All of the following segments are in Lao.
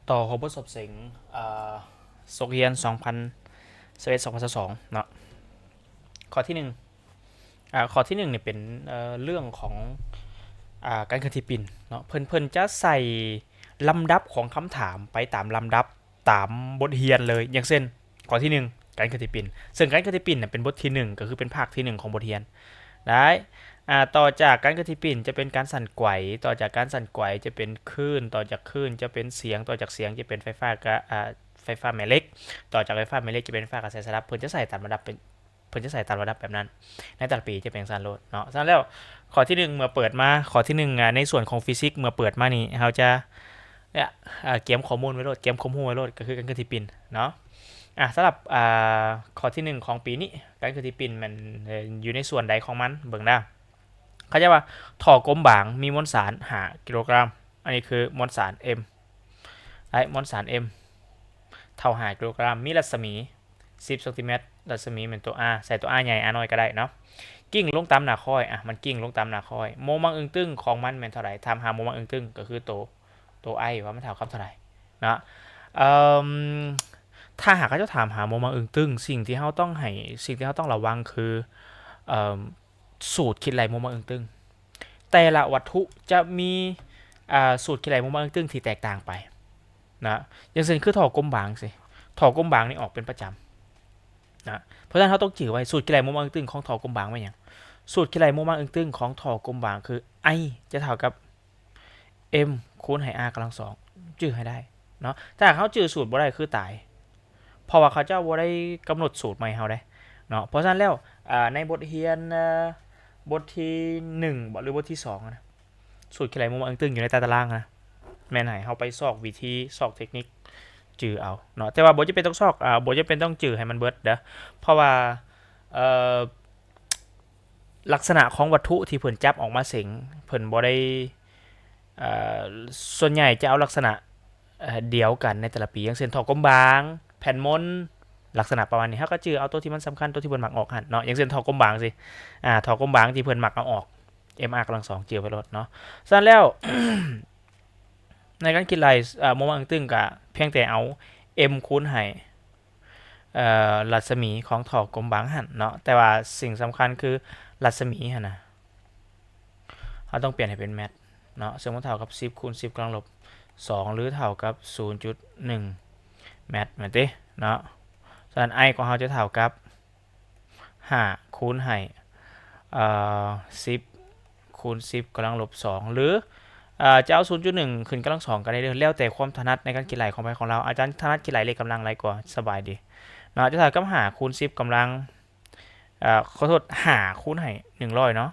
ຕໍ່ຫົວບົດສອບເສັງ ເອີ ສົກຮຽນ ສອງພັນຊາວເອັດ ສອງພັນຊາວສອງ ເນາະ. ຂໍ້ທີໜຶ່ງ ອາ ຂໍ້ທີໜຶ່ງນີ້ເປັນ ເອີ ເລື່ອງຂອງ ອາ ການເຄື່ອນທີ່ປິ່ນເນາະ. ເພິ່ນ ເພິ່ນຈະໃສ່ລຳດັບຂອງຄຳຖາມໄປຕາມລຳດັບຕາມບົດຮຽນເລີຍ. ຢ່າງເຊັ່ນ ຂໍ້ທີໜຶ່ງ ການເຄື່ອນທີ່ປິ່ນ, ເຊິ່ງການເຄື່ອນທີ່ປິ່ນນະເປັນບົດທີໜຶ່ງ ກໍຄືເປັນພາກທີໜຶ່ງຂອງບົດຮຽນ. ໄດ້ ອາ ຕໍ່ຈາກການເຄື່ອນທີ່ປິ່ນຈະເປັນການສັ່ນໄກວ, ຕໍ່ຈາກການສັ່ນໄກວຈະເປັນຄື້ນ, ຕໍ່ຈາກຄື້ນຈະເປັນສຽງ, ຕໍ່ຈາກສຽງຈະເປັນໄຟຟ້າກະ ອາ ໄຟຟ້າແມ່ເຫຼັກ, ຕໍ່ຈາກໄຟຟ້າແມ່ເຫຼັກຈະເປັນໄຟຟ້າກະແສສະຫຼັບ. ເພິ່ນຈະໃສ່ຕາມລະດັບເປັນ ເພິ່ນຈະໃສ່ຕາມລະດັບແບບນັ້ນ ໃນແຕ່ລະປີຈະເປັນຊັ້ນໂລດເນາະ. ສະນັ້ນແລ້ວ ຂໍ້ທີໜຶ່ງເມື່ອເປີດມາ ຂໍ້ທີໜຶ່ງ ອາ ໃນສ່ວນຂອງຟີຊິກ ເມື່ອເປີດມານີ້ ເຮົາຈະ ເອີ ກຽມຂໍ້ມູນໄວ້ໂລດ, ກຽມຄວາມຮູ້ໄວ້ໂລດ ກໍຄືການເຄື່ອນທີ່ປິ່ນເນາະ. ອາ ສຳລັບ ອາ ຂໍ້ທີໜຶ່ງຂອງປີນີ້ ການເຄື່ອນທີ່ປິ່ນມັນ ເອີ ຢູ່ໃນສ່ວນໃດຂອງມັນ ເບິ່ງເດີ. ເຂົາເຈົ້າວ່າ ທໍ່ກົມບາງມີມວນສານຫ້າກິໂລກຣາມ. ອັນນີ້ຄືມວນສານ M ໄດ້ ມວນສານ M ເທົ່າຫ້າກິໂລກຣາມ, ມີລັດສະໝີສິບຊັງຕີແມັດ, ລັດສະໝີແມ່ນຕົວ R ໃສ່ຕົວ R ໃຫຍ່ R ນ້ອຍກໍໄດ້ເນາະ. ກິ້ງລົງຕາມໜ້າຄ້ອຍ ອະ ມັນກິ້ງລົງຕາມໜ້າຄ້ອຍ. ໂມມັງອຶງຕຶງຂອງມັນແມ່ນເທົ່າໃດ? ຖາມຫາໂມມັງອຶງຕຶງ ກໍຄືໂຕ ໂຕ I ວ່າມັນເທົ່າກັບເທົ່າໃດເນາະ. ເອີ ຖ້າຫາກເຂົາເຈົ້າຖາມຫາໂມມັງອຶງຕຶງ ສິ່ງທີ່ເຮົາຕ້ອງໃຫ້ ສິ່ງທີ່ເຮົາຕ້ອງລະວັງຄື ເອີ ສູດຄິດໄລ່ໂມມັງອຶງຕຶງ. ແຕ່ລະວັດຖຸຈະມີ ອາ ສູດຄິດໄລ່ໂມມັງອຶງຕຶງທີ່ແຕກຕ່າງໄປນະ. ຢ່າງເຊັ່ນຄືທໍ່ກົມບາງຊີ້, ທໍ່ກົມບາງນີ້ອອກເປັນປະຈຳນະ. ເພາະສະນັ້ນເຮົາຕ້ອງຈື່ໄວ້ ສູດຄິດໄລ່ໂມມັງອຶງຕຶງຂອງທໍ່ກົມບາງແມ່ນຫຍັງ? ສູດຄິດໄລ່ໂມມັງອຶງຕຶງຂອງທໍ່ກົມບາງຄື I ຈະເທົ່າກັບ M ຄູນໃຫ້ R ກຳລັງສອງ. ຈື່ໃຫ້ໄດ້ເນາະ. ຖ້າຫາກເຮົາຈື່ສູດບໍ່ໄດ້ຄືຕາຍ ເພາະວ່າເຂົາເຈົ້າບໍ່ໄດ້ກຳນົດສູດໃໝ່ເຮົາເດ້ເນາະ. ເພາະສະນັ້ນແລ້ວ ອາ ໃນບົດຮຽນ ເອີ ບົດທີໜຶ່ງບໍ ຫຼືບົດທີສອງນະ ສູດຄິດໄລ່ໂມມັງອຶງຕຶງຢູ່ໃນໃຕ້ຕາລາງນະ ແມ່ນໃຫ້ເຮົາໄປຊອກວິທີ ຊອກເຕັກນິກຈື່ເອົາເນາະ. ແຕ່ວ່າບໍ່ຈຳເປັນຕ້ອງຊອກ ອາ ບໍ່ຈຳເປັນຕ້ອງຈື່ໃຫ້ມັນເບິດເດີ ເພາະວ່າ ເອີ ລັກສະນະຂອງວັດຖຸທີ່ເພິ່ນຈັບອອກມາເສັງ ເພິ່ນບໍ່ໄດ້ ເອີ ສ່ວນໃຫຍ່ຈະເອົາລັກສະນະ ເອີ ດຽວກັນໃນແຕ່ລະປີ ຢ່າງເຊັ່ນ ທໍ່ກົມບາງ, ແຜ່ນມົນ, ລັກສະນະປະມານນີ້. ເຮົາກໍຈື່ເອົາໂຕທີ່ມັນສຳຄັນ ໂຕທີ່ເພິ່ນມັກອອກຫັ້ນເນາະ. ຢ່າງເຊັ່ນ ທໍ່ກົມບາງຊີ້ ອາ ທໍ່ກົມບາງທີ່ເພິ່ນມັກເອົາອອກ M R ກຳລັງສອງ ຈື່ໄວ້ໂລດເນາະ. ສະນັ້ນແລ້ວ ໃນການຄິດໄລ່ ອາ ໂມມັງອຶງຕຶງ ກະພຽງແຕ່ເອົາ M ຄູນໃຫ້ ເອີ ລັດສະໝີຂອງທໍ່ກົມບາງຫັ້ນເນາະ. ແຕ່ວ່າສິ່ງສຳຄັນຄືລັດສະໝີຫັ້ນນະ ເຮົາຕ້ອງປ່ຽນໃຫ້ເປັນແມັດເນາະ, ເຊິ່ງມັນເທົ່າກັບສິບຄູນສິບກຳລັງລົບສອງ ຫຼື ເທົ່າກັບສູນຈຸດໜຶ່ງແມັດ ແມ່ນຕິເນາະ. ສະນັ້ນ I ຂອງເຮົາຈະເທົ່າກັບຫ້າຄູນໃຫ້ ເອີ ສິບຄູນສິບກຳລັງລົບສອງ ຫຼື ເອີ ຈະເອົາສູນຈຸດໜຶ່ງຂຶ້ນກຳລັງສອງກໍໄດ້ເດີ ແລ້ວແຕ່ຄວາມຖະໜັດໃນການຄິດໄລ່ຂອງໃຜຂອງລາວ. ອາຈານຖະໜັດຄິດໄລ່ເລກກຳລັງຫຼາຍກວ່າ ສະບາຍດີເນາະ. ຈະເທົ່າກັບຫ້າຄູນສິບກຳລັງ ເອີ ຂໍໂທດ ຫ້າຄູນໃຫ້ໜຶ່ງຮ້ອຍເນາະ,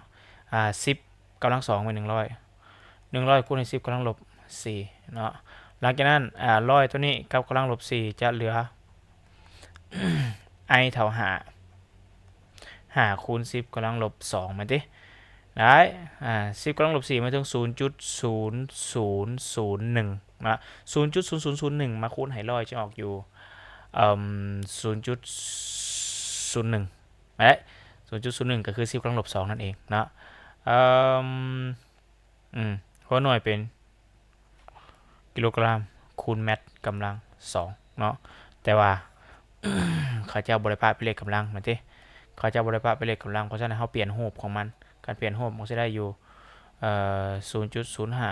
ອາ ສິບກຳລັງສອງເປັນໜຶ່ງຮ້ອຍ, ໜຶ່ງຮ້ອຍຄູນໃຫ້ສິບກຳລັງລົບສີ່ເນາະ. ຫຼັງຈາກນັ້ນ ອາ ຮ້ອຍໂຕນີ້ກັບກຳລັງລົບສີ່ຈະເຫຼືອ I ເທົ່າຫ້າ ຫ້າຄູນສິບກຳລັງລົບສອງ ແມ່ນຕິ? ໄດ້ ອາ ສິບກຳລັງລົບສີ່ມາເຖິງສູນຈຸດສູນສູນສູນໜຶ່ງນະ, ສູນຈຸດສູນສູນສູນໜຶ່ງມາຄູນໃຫ້ຮ້ອຍຈະອອກຢູ່ ເອີ່ມ ສູນຈຸດສູນໜຶ່ງ ແລະ ສູນຈຸດສູນໜຶ່ງກໍຄືສິບກຳລັງລົບສອງນັ້ນເອງເນາະ. ເອີ່ມ ອືມ ຫົວໜ່ວຍເປັນ ກິໂລກຣາມຄູນແມັດກຳລັງສອງເນາະ, ແຕ່ວ່າ ເຂົາເຈົ້າບໍ່ໄດ້ປະເປັນເລກກຳລັງແມ່ນຕິ? ເຂົາເຈົ້າບໍ່ໄດ້ປະເປັນເລກກຳລັງ, ເພາະສະນັ້ນເຮົາປ່ຽນຮູບຂອງມັນ, ການປ່ຽນຮູບມັນຊິໄດ້ຢູ່ ເອີ່ ສູນຈຸດສູນຫ້າ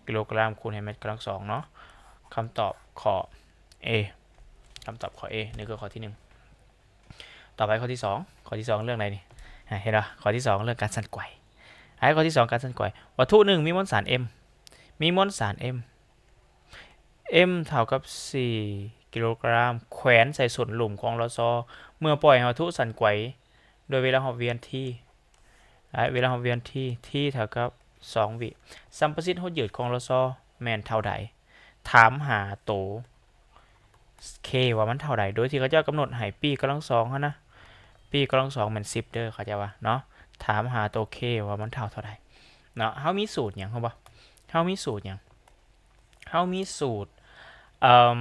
ກິໂລກຣາມຄູນໃຫ້ແມັດກຳລັງສອງເນາະ. ຄຳຕອບຂໍ້ A ຄຳຕອບຂໍ້ A ນີ້ຄືຂໍ້ທີໜຶ່ງ. ຕໍ່ໄປຂໍ້ທີສອງ, ຂໍ້ທີສອງເລື່ອງໃດນີ້? ອາ ເຫັນບໍ່? ຂໍ້ທີສອງເລື່ອງການສັ່ນໄກວ. ໄອ້ ຂໍ້ທີສອງ ການສັ່ນໄກວ. ວັດຖຸໜຶ່ງມີມວນສານ M ມີມວນສານ M M ເທົ່າກັບສີ່ກິໂລກຣາມ ແຂວນໃສ່ສົ້ນລຸ່ມຂອງລໍຊໍ ເມື່ອປ່ອຍໃຫ້ວັດຖຸສັ່ນໄກວໂດຍເວລາຮອບວຽນ T ແລະ ເວລາຮອບວຽນ T T ເທົ່າກັບສອງວິ. ສຳປະສິດຫົດຍືດຂອງລໍຊໍແມ່ນເທົ່າໃດ? ຖາມຫາໂຕ K ວ່າມັນເທົ່າໃດ ໂດຍທີ່ເຂົາເຈົ້າກຳນົດໃຫ້ປີກຳລັງສອງຫັ້ນນະ, ປີກຳລັງສອງແມ່ນສິບເດີ ເຂົາເຈົ້າວ່າເນາະ. ຖາມຫາໂຕ K ວ່າມັນເທົ່າເທົ່າໃດເນາະ. ເຮົາມີສູດຫຍັງຮູ້ບໍ່? ເຮົາມີສູດຫຍັງ? ເຮົາມີສູດ ເອີ່ມ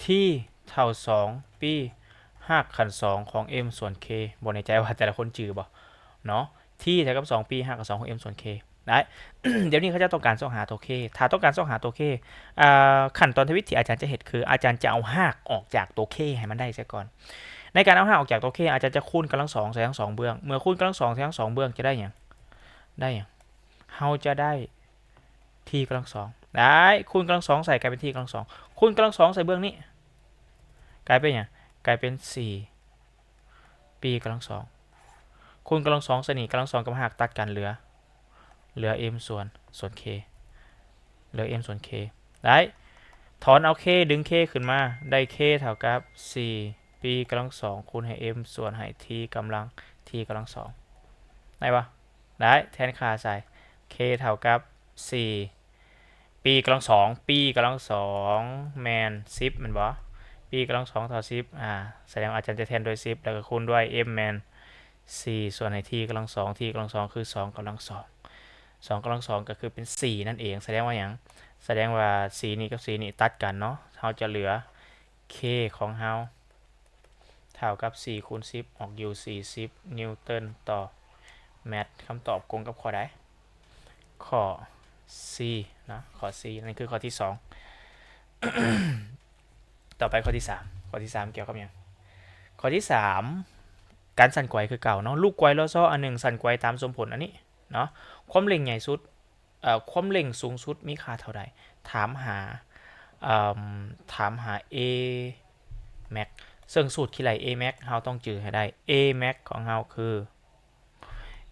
T ເທົ່າສອງປີຮາກຂັ້ນສອງຂອງ M ສ່ວນ K. ບໍ່ແນ່ໃຈວ່າແຕ່ລະຄົນຈື່ບໍ່ເນາະ. T ເທົ່າກັບສອງປີຮາກຂັ້ນສອງຂອງ M ສ່ວນ K. ໄດ້ ດຽວນີ້ເຂົາເຈົ້າຕ້ອງການຊອກຫາຕົວ K ຖ້າຕ້ອງການຊອກຫາຕົວ K ອ່າ ຂັ້ນຕອນທຳອິດທີ່ອາຈານຈະເຮັດຄື ອາຈານຈະເອົາຮາກອອກຈາກຕົວ K ໃຫ້ມັນໄດ້ເສຍກ່ອນ. ໃນການເອົາຮາກອອກຈາກຕົວ K ອາຈານຈະຄູນກຳລັງສອງໃສ່ທັງສອງເບື້ອງ. ເມື່ອຄູນກຳລັງສອງໃສ່ທັງສອງເບື້ອງຈະໄດ້ຫຍັງ? ໄດ້ຫຍັງ? ເຮົາຈະໄດ້ T ກຳລັງສອງ ໄດ້ ຄູນກຳລັງສອງໃສ່ກາຍເປັນ T ກຳລັງສອງ ຄູນກຳລັງສອງໃສ່ເບື້ອງນີ້ ກາຍເປັນຫຍັງ? ກາຍເປັນສີ່ P ກຳລັງສອງ ຄູນກຳລັງສອງໃສ່ນີ້ ກຳລັງສອງກັບຮາກຕັດກັນ ເຫຼືອ ເຫຼືອ m ສ່ວນ ສ່ວນ K ເຫຼືອ m ສ່ວນ K ໄດ້ ຖອນເອົາ K ດຶງ K ຂຶ້ນມາ ໄດ້ K ເທົ່າກັບສີ່ P ກຳລັງສອງ ຄູນໃຫ້ m ສ່ວນໃຫ້ T ກຳລັງ T ກຳລັງສອງ ໄດ້ບໍ່? ໄດ້ ແທນຄ່າໃສ່ K ເທົ່າກັບສີ່ P ກຳລັງສອງ P ກຳລັງສອງແມ່ນສິບແມ່ນບໍ່? P ກຳລັງສອງເທົ່າສິບ ອາ ສະແດງວ່າອາຈານຈະແທນດ້ວຍສິບ ແລ້ວກໍຄູນດ້ວຍ m ແມ່ນສີ່ ສ່ວນໃຫ້ T ກຳລັງສອງ T ກຳລັງສອງຄືສອງກຳລັງສອງ ສອງກຳລັງສອງກໍຄືເປັນສີ່ນັ້ນເອງ. ສະແດງວ່າຫຍັງ? ສະແດງວ່າສີ່ນີ້ກັບສີ່ນີ້ຕັດກັນເນາະ ເຮົາຈະເຫຼືອ K ຂອງເຮົາ ເທົ່າກັບສີ່ຄູນສິບ ອອກຢູ່ສີ່ສິບນິວຕັນຕໍ່ແມັດ. ຄຳຕອບກົງກັບຂໍ້ໃດ? ຂໍ້ C ເນາະ ຂໍ້ C ນັ້ນຄືຂໍ້ທີສອງ. ຕໍ່ໄປຂໍ້ທີສາມ ຂໍ້ທີສາມກ່ຽວກັບຫຍັງ? ຂໍ້ທີສາມ ການສັ່ນໄກວຄືເກົ່າເນາະ ລູກໄກວລໍຊໍອັນໜຶ່ງສັ່ນໄກວຕາມສົມຜົນອັນນີ້ເນາະ ຄວາມເລັ່ງໃຫຍ່ສຸດ ເອີ ຄວາມເລັ່ງສູງສຸດມີຄ່າເທົ່າໃດ? ຖາມຫາ ເອີ ຖາມຫາ A max ເຊິ່ງສູດຄິດໄລ່ A max ເຮົາຕ້ອງຈື່ໃຫ້ໄດ້ A max ຂອງເຮົາຄື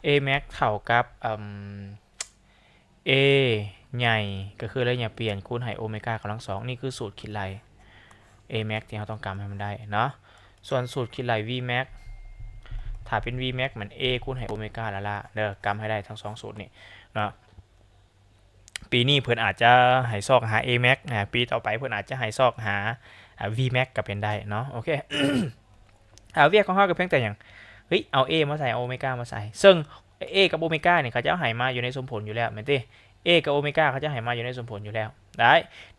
A max ເທົ່າກັບ ເອີ A ໃຫຍ່ ກໍຄືໄລຍະປ່ຽນ ຄູນໃຫ້ໂອເມກາກຳລັງສອງ ນີ້ຄືສູດຄິດໄລ່ A max ທີ່ເຮົາຕ້ອງກຳໃຫ້ມັນໄດ້ເນາະ. ສ່ວນສູດຄິດໄລ່ V max ຖ້າເປັນ V max ມັນ A ຄູນໃຫ້ໂອເມກາລ້າໆ ເດີ ກຳໃຫ້ໄດ້ທັງສອງສູດນີ້ເນາະ. ປີນີ້ເພິ່ນອາດຈະໃຫ້ຊອກຫາ A max ນະ ປີຕໍ່ໄປເພິ່ນອາດຈະໃຫ້ຊອກຫາ ອ່າ V max ກໍເປັນໄດ້ເນາະ. ໂອເຄ ອ່າ ວຽກຂອງເຮົາກໍພຽງແຕ່ຫຍັງ? ເຮີ້ຍ ເອົາ A ມາໃສ່ ເອົາໂອເມກາມາໃສ່ ເຊິ່ງ A ກັບໂອເມການີ້ເຂົາເຈົ້າໃຫ້ມາຢູ່ໃນສົມຜົນຢູ່ແລ້ວແມ່ນຕິ? A ກັບໂອເມກາເຂົາເຈົ້າໃຫ້ມາຢູ່ໃນສົມຜົນຢູ່ແລ້ວ ໄດ້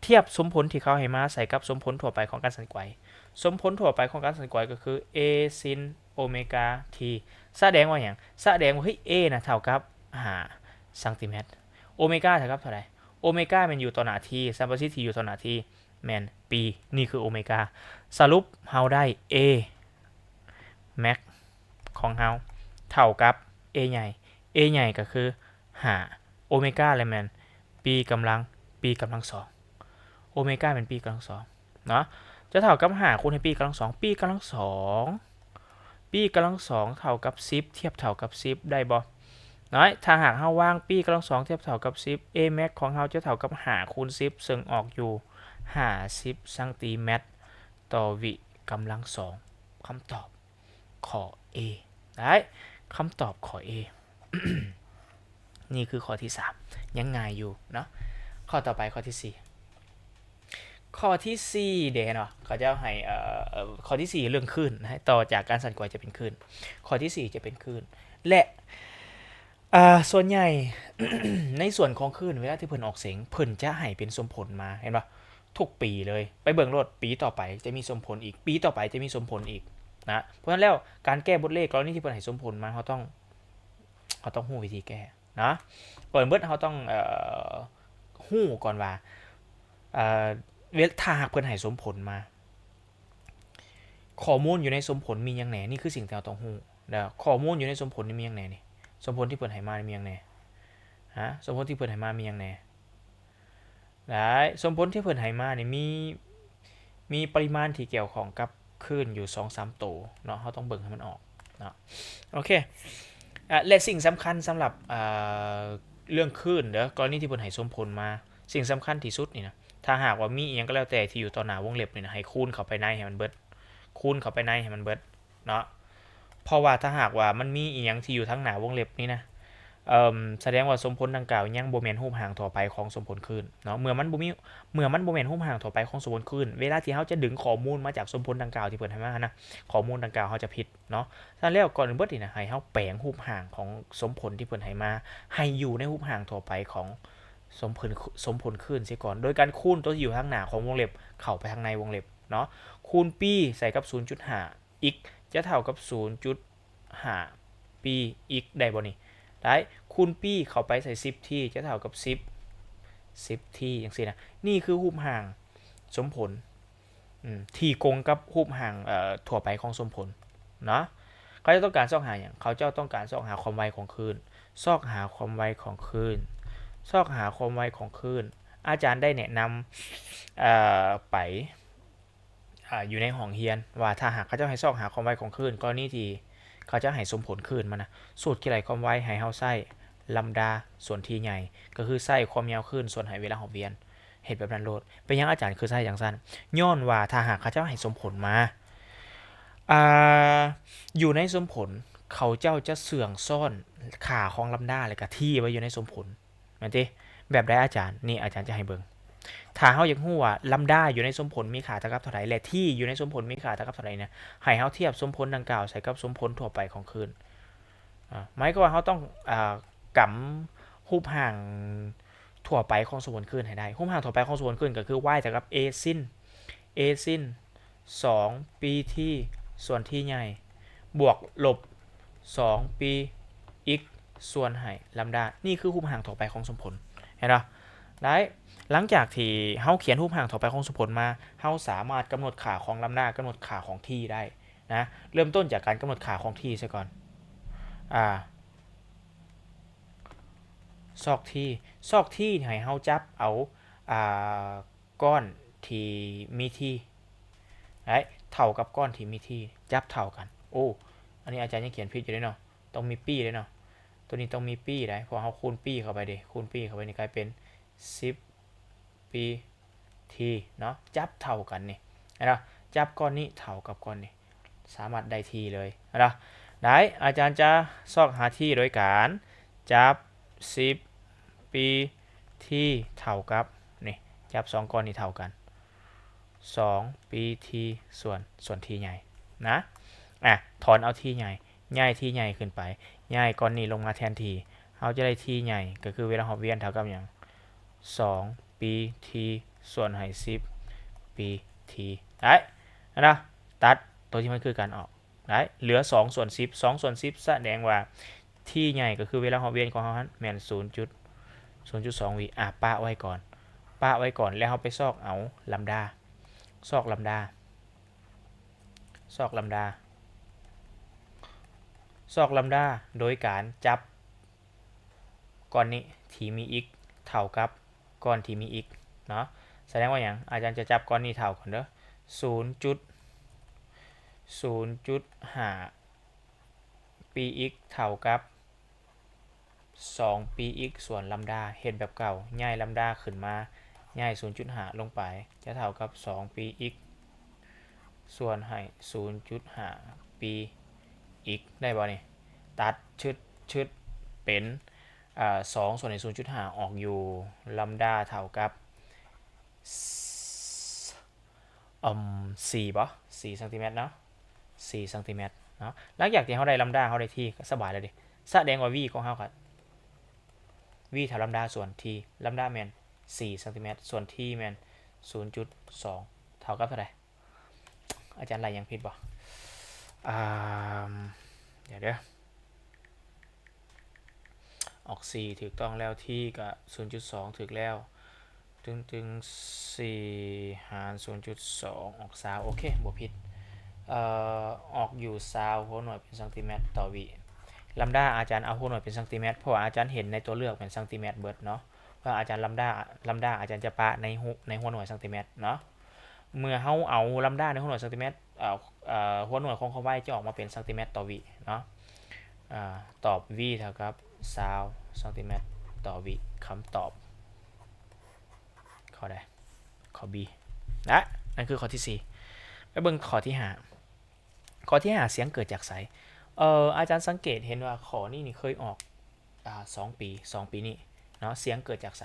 ທຽບສົມຜົນທີ່ເຂົາໃຫ້ມາໃສ່ກັບສົມຜົນທົ່ວໄປຂອງການສັ່ນໄກວ. ສົມຜົນທົ່ວໄປຂອງການສັ່ນໄກວກໍຄື A sin ໂອເມກາ T ສະແດງວ່າຫຍັງ? ສະແດງວ່າ ເຮີ້ຍ A ນະເທົ່າກັບຫ້າຊັງຕີແມັດ ໂອເມກາເທົ່າກັບເທົ່າໃດ? ໂອເມກາແມ່ນຢູ່ຕໍ່ໜ້າ T ສຳປະສິດທີ່ຢູ່ຕໍ່ໜ້າ T ແມ່ນປີ ນີ້ຄືໂອເມກາ. ສະຫຼຸບເຮົາໄດ້ A max ຂອງເຮົາເທົ່າກັບ A ໃຫຍ່ A ໃຫຍ່ກໍຄືຫ້າ ໂອເມກາລະແມ່ນ P ກຳລັງ P ກຳລັງສອງ ໂອເມກາແມ່ນ P ກຳລັງສອງເນາະ ຈະເທົ່າກັບຫ້າຄູນໃຫ້ P ກຳລັງສອງ P ກຳລັງສອງ P ກຳລັງສອງເທົ່າກັບສິບ ທຽບເທົ່າກັບສິບ ໄດ້ບໍ່? ນ້ອຍ ຖ້າຫາກເຮົາວາງ P ກຳລັງສອງທຽບເທົ່າກັບສິບ A max ຂອງເຮົາຈະເທົ່າກັບຫ້າຄູນສິບ ເຊິ່ງອອກຢູ່ຫ້າສິບຊັງຕີແມັດຕໍ່ວິກຳລັງສອງ. ຄຳຕອບຂໍ້ A ໄດ້ ຄຳຕອບຂໍ້ A ນີ້ຄືຂໍ້ທີສາມ ຍັງງ່າຍຢູ່ເນາະ. ຂໍ້ຕໍ່ໄປ ຂໍ້ທີສີ່ ຂໍ້ທີສີ່ເດ້ເນາະ ເຂົາເຈົ້າໃຫ້ ເອີ ເອີ ຂໍ້ທີສີ່ເລື່ອງຄື້ນນະ ຕໍ່ຈາກການສັ່ນໄກວຈະເປັນຄື້ນ ຂໍ້ທີສີ່ຈະເປັນຄື້ນ ແລະ ເອີ ສ່ວນໃຫຍ່ ໃນສ່ວນຂອງຄື້ນ ເວລາທີ່ເພິ່ນອອກເສັງ ເພິ່ນຈະໃຫ້ເປັນສົມຜົນມາ ເຫັນບໍ່? ທຸກປີເລີຍ ໄປເບິ່ງໂລດ ປີຕໍ່ໄປຈະມີສົມຜົນອີກ ປີຕໍ່ໄປຈະມີສົມຜົນອີກນະ. ເພາະສະນັ້ນແລ້ວ ການແກ້ບົດເລກກໍລະນີທີ່ເພິ່ນໃຫ້ສົມຜົນມາ ເຮົາຕ້ອງ ເຮົາຕ້ອງຮູ້ວິທີແກ້ນະ. ກ່ອນອື່ນເບິດເຮົາຕ້ອງ ເອີ ຮູ້ກ່ອນວ່າ ເອີ ເວ ຖ້າຫາກເພິ່ນໃຫ້ສົມຜົນມາ ຂໍ້ມູນຢູ່ໃນສົມຜົນມີຫຍັງແດ່? ນີ້ຄືສິ່ງທີ່ເຮົາຕ້ອງຮູ້ເດີ. ຂໍ້ມູນຢູ່ໃນສົມຜົນນີ້ມີຫຍັງແດ່ນີ້? ສົມຜົນທີ່ເພິ່ນໃຫ້ມານີ້ມີຫຍັງແດ່? ຮະ? ສົມຜົນທີ່ເພິ່ນໃຫ້ມາມີຫຍັງແດ່? ໄດ້ ສົມຜົນທີ່ເພິ່ນໃຫ້ມານີ້ມີ ມີປະລິມານທີ່ກ່ຽວຂ້ອງກັບຄື້ນຢູ່ສອງສາມໂຕເນາະ ເຮົາຕ້ອງເບິ່ງໃຫ້ມັນອອກເນາະ. ໂອເຄ ອາ ແລະ ສິ່ງສຳຄັນສຳລັບ ອາ ເລື່ອງຄື້ນເດີ ກໍລະນີທີ່ເພິ່ນໃຫ້ສົມຜົນມາ ສິ່ງສຳຄັນທີ່ສຸດນີ້ນະ ຖ້າຫາກວ່າມີອີ່ຫຍັງກໍແລ້ວແຕ່ທີ່ຢູ່ຕໍ່ໜ້າວົງເລັບນີ້ນະ ໃຫ້ຄູນເຂົ້າໄປໃນໃຫ້ມັນເບິດ ຄູນເຂົ້າໄປໃນໃຫ້ມັນເບິດເນາະ. ເພາະວ່າຖ້າຫາກວ່າມັນມີອີ່ຫຍັງທີ່ຢູ່ທາງໜ້າວົງເລັບນີ້ນະ ເອີ ສະແດງວ່າສົມຜົນດັ່ງກ່າວຍັງບໍ່ແມ່ນຮູບຮ່າງທົ່ວໄປຂອງສົມຜົນຄື້ນເນາະ. ເມື່ອມັນບໍ່ມີ ເມື່ອມັນບໍ່ແມ່ນຮູບຮ່າງທົ່ວໄປຂອງສົມຜົນຄື້ນ ເວລາທີ່ເຮົາຈະດຶງຂໍ້ມູນມາຈາກສົມຜົນດັ່ງກ່າວທີ່ເພິ່ນໃຫ້ມານະ ຂໍ້ມູນດັ່ງກ່າວເຮົາຈະຜິດເນາະ. ສະນັ້ນແລ້ວ ກ່ອນອື່ນເບິດນີ້ນະ ໃຫ້ເຮົາແປງຮູບຮ່າງຂອງສົມຜົນທີ່ເພິ່ນໃຫ້ມາ ໃຫ້ຢູ່ໃນຮູບຮ່າງທົ່ວໄປຂອງສົມຜົນ ສົມຜົນຄື້ນເສຍກ່ອນ ໂດຍການຄູນຕົວທີ່ຢູ່ທາງໜ້າຂອງວົງເລັບເຂົ້າໄປທາງໃນວົງເລັບເນາະ. ຄູນ P ໃສ່ກັບສູນຈຸດຫ້າ x ຈະເທົ່າກັບສູນຈຸດຫ້າ P x ໄດ້ບໍ່ນີ້? ໄດ້. ໂອເຄ ຄູນປີເຂົ້າໄປໃສ່ສິບທີ ຈະເທົ່າກັບສິບ ສິບທີ ຈັ່ງຊີ້ນະ. ນີ້ຄືຮູບຮ່າງສົມຜົນ ອືມ ທີ່ກົງກັບຮູບຮ່າງ ເອີ ທົ່ວໄປຂອງສົມຜົນເນາະ. ເຂົາເຈົ້າຕ້ອງການຊອກຫາຫຍັງ? ເຂົາເຈົ້າຕ້ອງການຊອກຫາຄວາມໄວຂອງຄື້ນ ຊອກຫາຄວາມໄວຂອງຄື້ນ ຊອກຫາຄວາມໄວຂອງຄື້ນ. ອາຈານໄດ້ແນະນຳ ເອີ ໄປ ອາ ຢູ່ໃນຫ້ອງຮຽນວ່າ ຖ້າຫາກເຂົາເຈົ້າໃຫ້ຊອກຫາຄວາມໄວຂອງຄື້ນ ກໍລະນີທີ່ເຂົາເຈົ້າໃຫ້ສົມຜົນຄື້ນມານະ ສູດຄິດໄລ່ຄວາມໄວໃຫ້ເຮົາໃຊ້ລຳດາສ່ວນທີໃຫຍ່ ກໍຄືໃຊ້ຄວາມຍາວຄື້ນສ່ວນໃຫ້ເວລາຮອບວຽນ. ເຮັດແບບນັ້ນໂລດ. ເປັນຫຍັງອາຈານຄືໃຊ້ຈັ່ງຊັ້ນ? ຍ້ອນວ່າຖ້າຫາກເຂົາເຈົ້າໃຫ້ສົມຜົນມາ ອ່າ ຢູ່ໃນສົມຜົນ ເຂົາເຈົ້າຈະເຊື່ອງຊ້ອນຄ່າຂອງລຳດາ ແລະກະທີໄວ້ຢູ່ໃນສົມຜົນ ແມ່ນຕິ? ແບບໃດອາຈານ? ນີ້ອາຈານຈະໃຫ້ເບິ່ງ. ຖ້າເຮົາຢາກຮູ້ວ່າລຳດາຢູ່ໃນສົມຜົນມີຄ່າເທົ່າກັບເທົ່າໃດ ແລະ ທີຢູ່ໃນສົມຜົນມີຄ່າເທົ່າກັບເທົ່າໃດນະ ໃຫ້ເຮົາທຽບສົມຜົນດັ່ງກ່າວໃສ່ກັບສົມຜົນທົ່ວໄປຂອງຄື້ນ. ອາ ໝາຍຄວາມວ່າເຮົາຕ້ອງ ອາ ກຳຮູບຮ່າງທົ່ວໄປຂອງສົມຜົນຄື້ນໃຫ້ໄດ້. ຮູບຮ່າງທົ່ວໄປຂອງສົມຜົນຄື້ນກໍຄື y ເທົ່າກັບ a sin a sin ສອງປີທີສ່ວນທີໃຫຍ່ ບວກລົບສອງປີ x ສ່ວນໃຫ້ລຳດາ. ນີ້ຄືຮູບຮ່າງທົ່ວໄປຂອງສົມຜົນ ເຫັນບໍ່? ໄດ້. ຫຼັງຈາກທີ່ເຮົາຂຽນຮູບຮ່າງທົ່ວໄປຂອງສົມຜົນມາ ເຮົາສາມາດກຳນົດຄ່າຂອງລຳດາ ກຳນົດຄ່າຂອງທີໄດ້ນະ. ເລີ່ມຕົ້ນຈາກການກຳນົດຄ່າຂອງທີຊະກ່ອນ. ອາ ຊອກທີ ຊອກທີໃຫ້ເຮົາຈັບເອົາ ອາ ກ້ອນທີ່ມີທີ ໄດ້ ເທົ່າກັບກ້ອນທີ່ມີທີ ຈັບເທົ່າກັນ. ໂອ້ ອັນນີ້ອາຈານຍັງຂຽນຜິດຢູ່ເດ້ເນາະ ຕ້ອງມີປີເດ້ເນາະ ໂຕນີ້ຕ້ອງມີປີໄດ໋ ເພາະເຮົາຄູນປີເຂົ້າໄປເດ້ ຄູນປີເຂົ້າໄປນີ້ກາຍເປັນສິບປີທີເນາະ ຈັບເທົ່າກັນນີ້ ເຫັນບໍ່? ຈັບກ້ອນນີ້ເທົ່າກັບກ້ອນນີ້ ສາມາດໄດ້ທີເລີຍ ເຫັນບໍ່? ໄດ້ ອາຈານຈະຊອກຫາທີໂດຍການຈັບສິບປີທີເທົ່າກັບ ນີ້ ຈັບສອງກ້ອນນີ້ເທົ່າກັນ ສອງປີທີສ່ວນ ສ່ວນທີໃຫຍ່ນະ. ອາ ຖອນເອົາທີໃຫຍ່ ຍ້າຍທີໃຫຍ່ຂຶ້ນໄປ ຍ້າຍກ້ອນນີ້ລົງມາແທນທີ່ ເຮົາຈະໄດ້ທີໃຫຍ່ ກໍຄືເວລາຮອບວຽນເທົ່າກັບຫຍັງ? ສອງປີທີສ່ວນໃຫ້ສິບປີທີ ໄດ້ ເຫັນບໍ່? ຕັດໂຕທີ່ມັນຄືກັນອອກ ໄດ້ ເຫຼືອສອງສ່ວນສິບ ສອງສ່ວນສິບ ສະແດງວ່າທີໃຫຍ່ກໍຄືເວລາຮອບວຽນຂອງເຮົາຫັ້ນແມ່ນສູນຈຸດ ສູນຈຸດສອງວິ. ອາ ປະໄວ້ກ່ອນ ປະໄວ້ກ່ອນ ແລ້ວເຮົາໄປຊອກເອົາລຳດາ ຊອກລຳດາ ຊອກລຳດາ ຊອກລຳດາໂດຍການຈັບ ກ້ອນນີ້ທີ່ມີ x ເທົ່າກັບກ້ອນທີ່ມີ x ເນາະ. ສະແດງວ່າຫຍັງ? ອາຈານຈະຈັບກ້ອນນີ້ເທົ່າກ່ອນເດີ ສູນຈຸດ ສູນຈຸດຫ້າປີ x ເທົ່າກັບສອງປີ x ສ່ວນລຳດາ. ເຮັດແບບເກົ່າ ຍ້າຍລຳດາຂຶ້ນມາ ຍ້າຍສູນຈຸດຫ້າລົງໄປ ຈະເທົ່າກັບສອງປີ x ສ່ວນໃຫ້ສູນຈຸດຫ້າປີ x ໄດ້ບໍ່ນີ້? ຕັດຊຶດ ຊຶດ ເປັນ ອາ ສອງສ່ວນໃຫ້ສູນຈຸດຫ້າອອກຢູ່ ລຳດາເທົ່າກັບ ອືມ ສີ່ບໍ? ສີ່ຊັງຕີແມັດເນາະ ສີ່ຊັງຕີແມັດເນາະ. ຫຼັງຈາກທີ່ເຮົາໄດ້ລຳດາ ເຮົາໄດ້ທີ ກໍສະບາຍແລ້ວເດ. ສະແດງວ່າ v ຂອງເຮົາກໍ v ເທົ່າລຳດາສ່ວນທີ ລຳດາແມ່ນສີ່ຊັງຕີແມັດ ສ່ວນທີແມ່ນສູນຈຸດສອງ ເທົ່າກັບເທົ່າໃດ? ອາຈານໄລ່ຫຍັງຜິດບໍ່? ອາ ດຽວເດີ ອອກສີ່ຖືກຕ້ອງແລ້ວ ທີກໍສູນຈຸດສອງຖືກແລ້ວ ຕຶງໆ ສີ່ຫານສູນຈຸດສອງອອກຊາວ ໂອເຄ ບໍ່ຜິດ ເອີ ອອກຢູ່ຊາວຫົວໜ່ວຍເປັນຊັງຕີແມັດຕໍ່ວິ. ລຳດາອາຈານເອົາຫົວໜ່ວຍເປັນຊັງຕີແມັດ ເພາະວ່າອາຈານເຫັນໃນຕົວເລືອກເປັນຊັງຕີແມັດເບິດເນາະ ເພາະອາຈານລຳດາ ລຳດາອາຈານຈະປະໃນ ໃນຫົວໜ່ວຍຊັງຕີແມັດເນາະ. ເມື່ອເຮົາເອົາລຳດາໃນຫົວໜ່ວຍຊັງຕີແມັດ ເອີ ເອີ ຫົວໜ່ວຍຂອງຄວາມໄວຈະອອກມາເປັນຊັງຕີແມັດຕໍ່ວິເນາະ. ອາ ຕອບ v ເທົ່າກັບຊາວຊັງຕີແມັດຕໍ່ວິ ຄຳຕອບ ຂໍ້ໃດ? ຂໍ້ B ນະ. ນັ້ນຄືຂໍ້ທີສີ່. ໄປເບິ່ງຂໍ້ທີຫ້າ. ຂໍ້ທີຫ້າ ສຽງເກີດຈາກໃສ? ເອີ ອາຈານສັງເກດເຫັນວ່າຂໍ້ນີ້ນີ້ເຄີຍອອກ ອາ ສອງປີ ສອງປີນີ້ເນາະ ສຽງເກີດຈາກໃສ?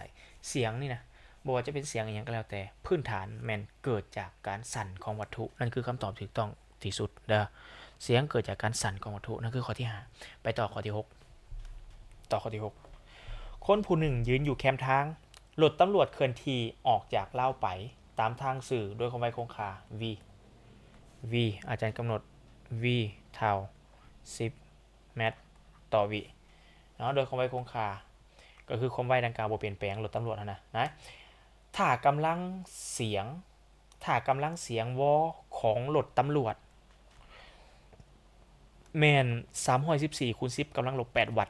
ສຽງນີ້ນະ ບໍ່ວ່າຈະເປັນສຽງອີ່ຫຍັງກໍແລ້ວແຕ່ ພື້ນຖານແມ່ນເກີດຈາກການສັ່ນຂອງວັດຖຸ. ນັ້ນຄືຄຳຕອບຖືກຕ້ອງທີ່ສຸດເດີ. ສຽງເກີດຈາກການສັ່ນຂອງວັດຖຸ. ນັ້ນຄືຂໍ້ທີຫ້າ. ໄປຕໍ່ຂໍ້ທີຫົກ. ຕໍ່ຂໍ້ທີຫົກ. ຄົນຜູ້ໜຶ່ງຢືນຢູ່ແຄມທາງ. ລົດຕຳຫຼວດເຄື່ອນທີ່ອອກຈາກລາວໄປຕາມທາງຊື່ດ້ວຍຄວາມໄວຄົງຄ່າ v. v ອາຈານກຳນົດ v ເທົ່າສິບແມັດຕໍ່ວິ. ເນາະ ໂດຍຄວາມໄວຄົງຄ່າ ກໍຄືຄວາມໄວດັ່ງກ່າວບໍ່ປ່ຽນແປງ ລົດຕຳຫຼວດຫັ້ນນະ ນະ ຖ້າກຳລັງສຽງ ຖ້າກຳລັງສຽງວໍຂອງລົດຕຳຫຼວດ ແມ່ນສາມຮ້ອຍສິບສີ່ຄູນສິບກຳລັງລົບແປດວັດ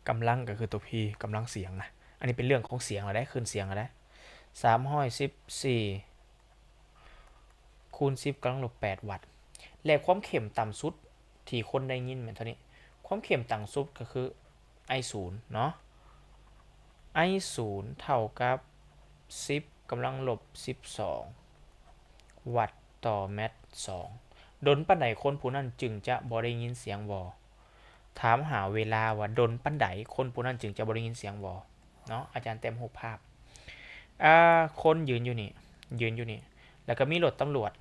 ກຳລັງກໍຄືຕົວ P ກຳລັງສຽງນະ ອັນນີ້ເປັນເລື່ອງຂອງສຽງແລ້ວເດ້ ຄື້ນສຽງແລ້ວເດ້ ສາມຮ້ອຍສິບສີ່ຄູນສິບກຳລັງລົບແປດວັດ ແລະ ຄວາມເຂັ້ມຕ່ຳສຸດທີ່ຄົນໄດ້ຍິນແມ່ນເທົ່ານີ້ ຄວາມເຂັ້ມຕ່ຳສຸດກໍຄື I ສູນເນາະ I ສູນເທົ່າກັບສິບກຳລັງລົບສິບສອງວັດຕໍ່ແມັດສອງ ດົນປານໃດຄົນຜູ້ນັ້ນຈຶ່ງຈະບໍ່ໄດ້ຍິນສຽງວໍ? ຖາມຫາເວລາວ່າດົນປານໃດຄົນຜູ້ນັ້ນຈຶ່ງຈະບໍ່ໄດ້ຍິນສຽງວໍເນາະ ອາຈານແຕ້ມຮູບພາບ ອ່າ ຄົນຢືນຢູ່ນີ້ ຢືນຢູ່ນີ້ ແລ້ວກໍມີລົດຕຳຫຼວດ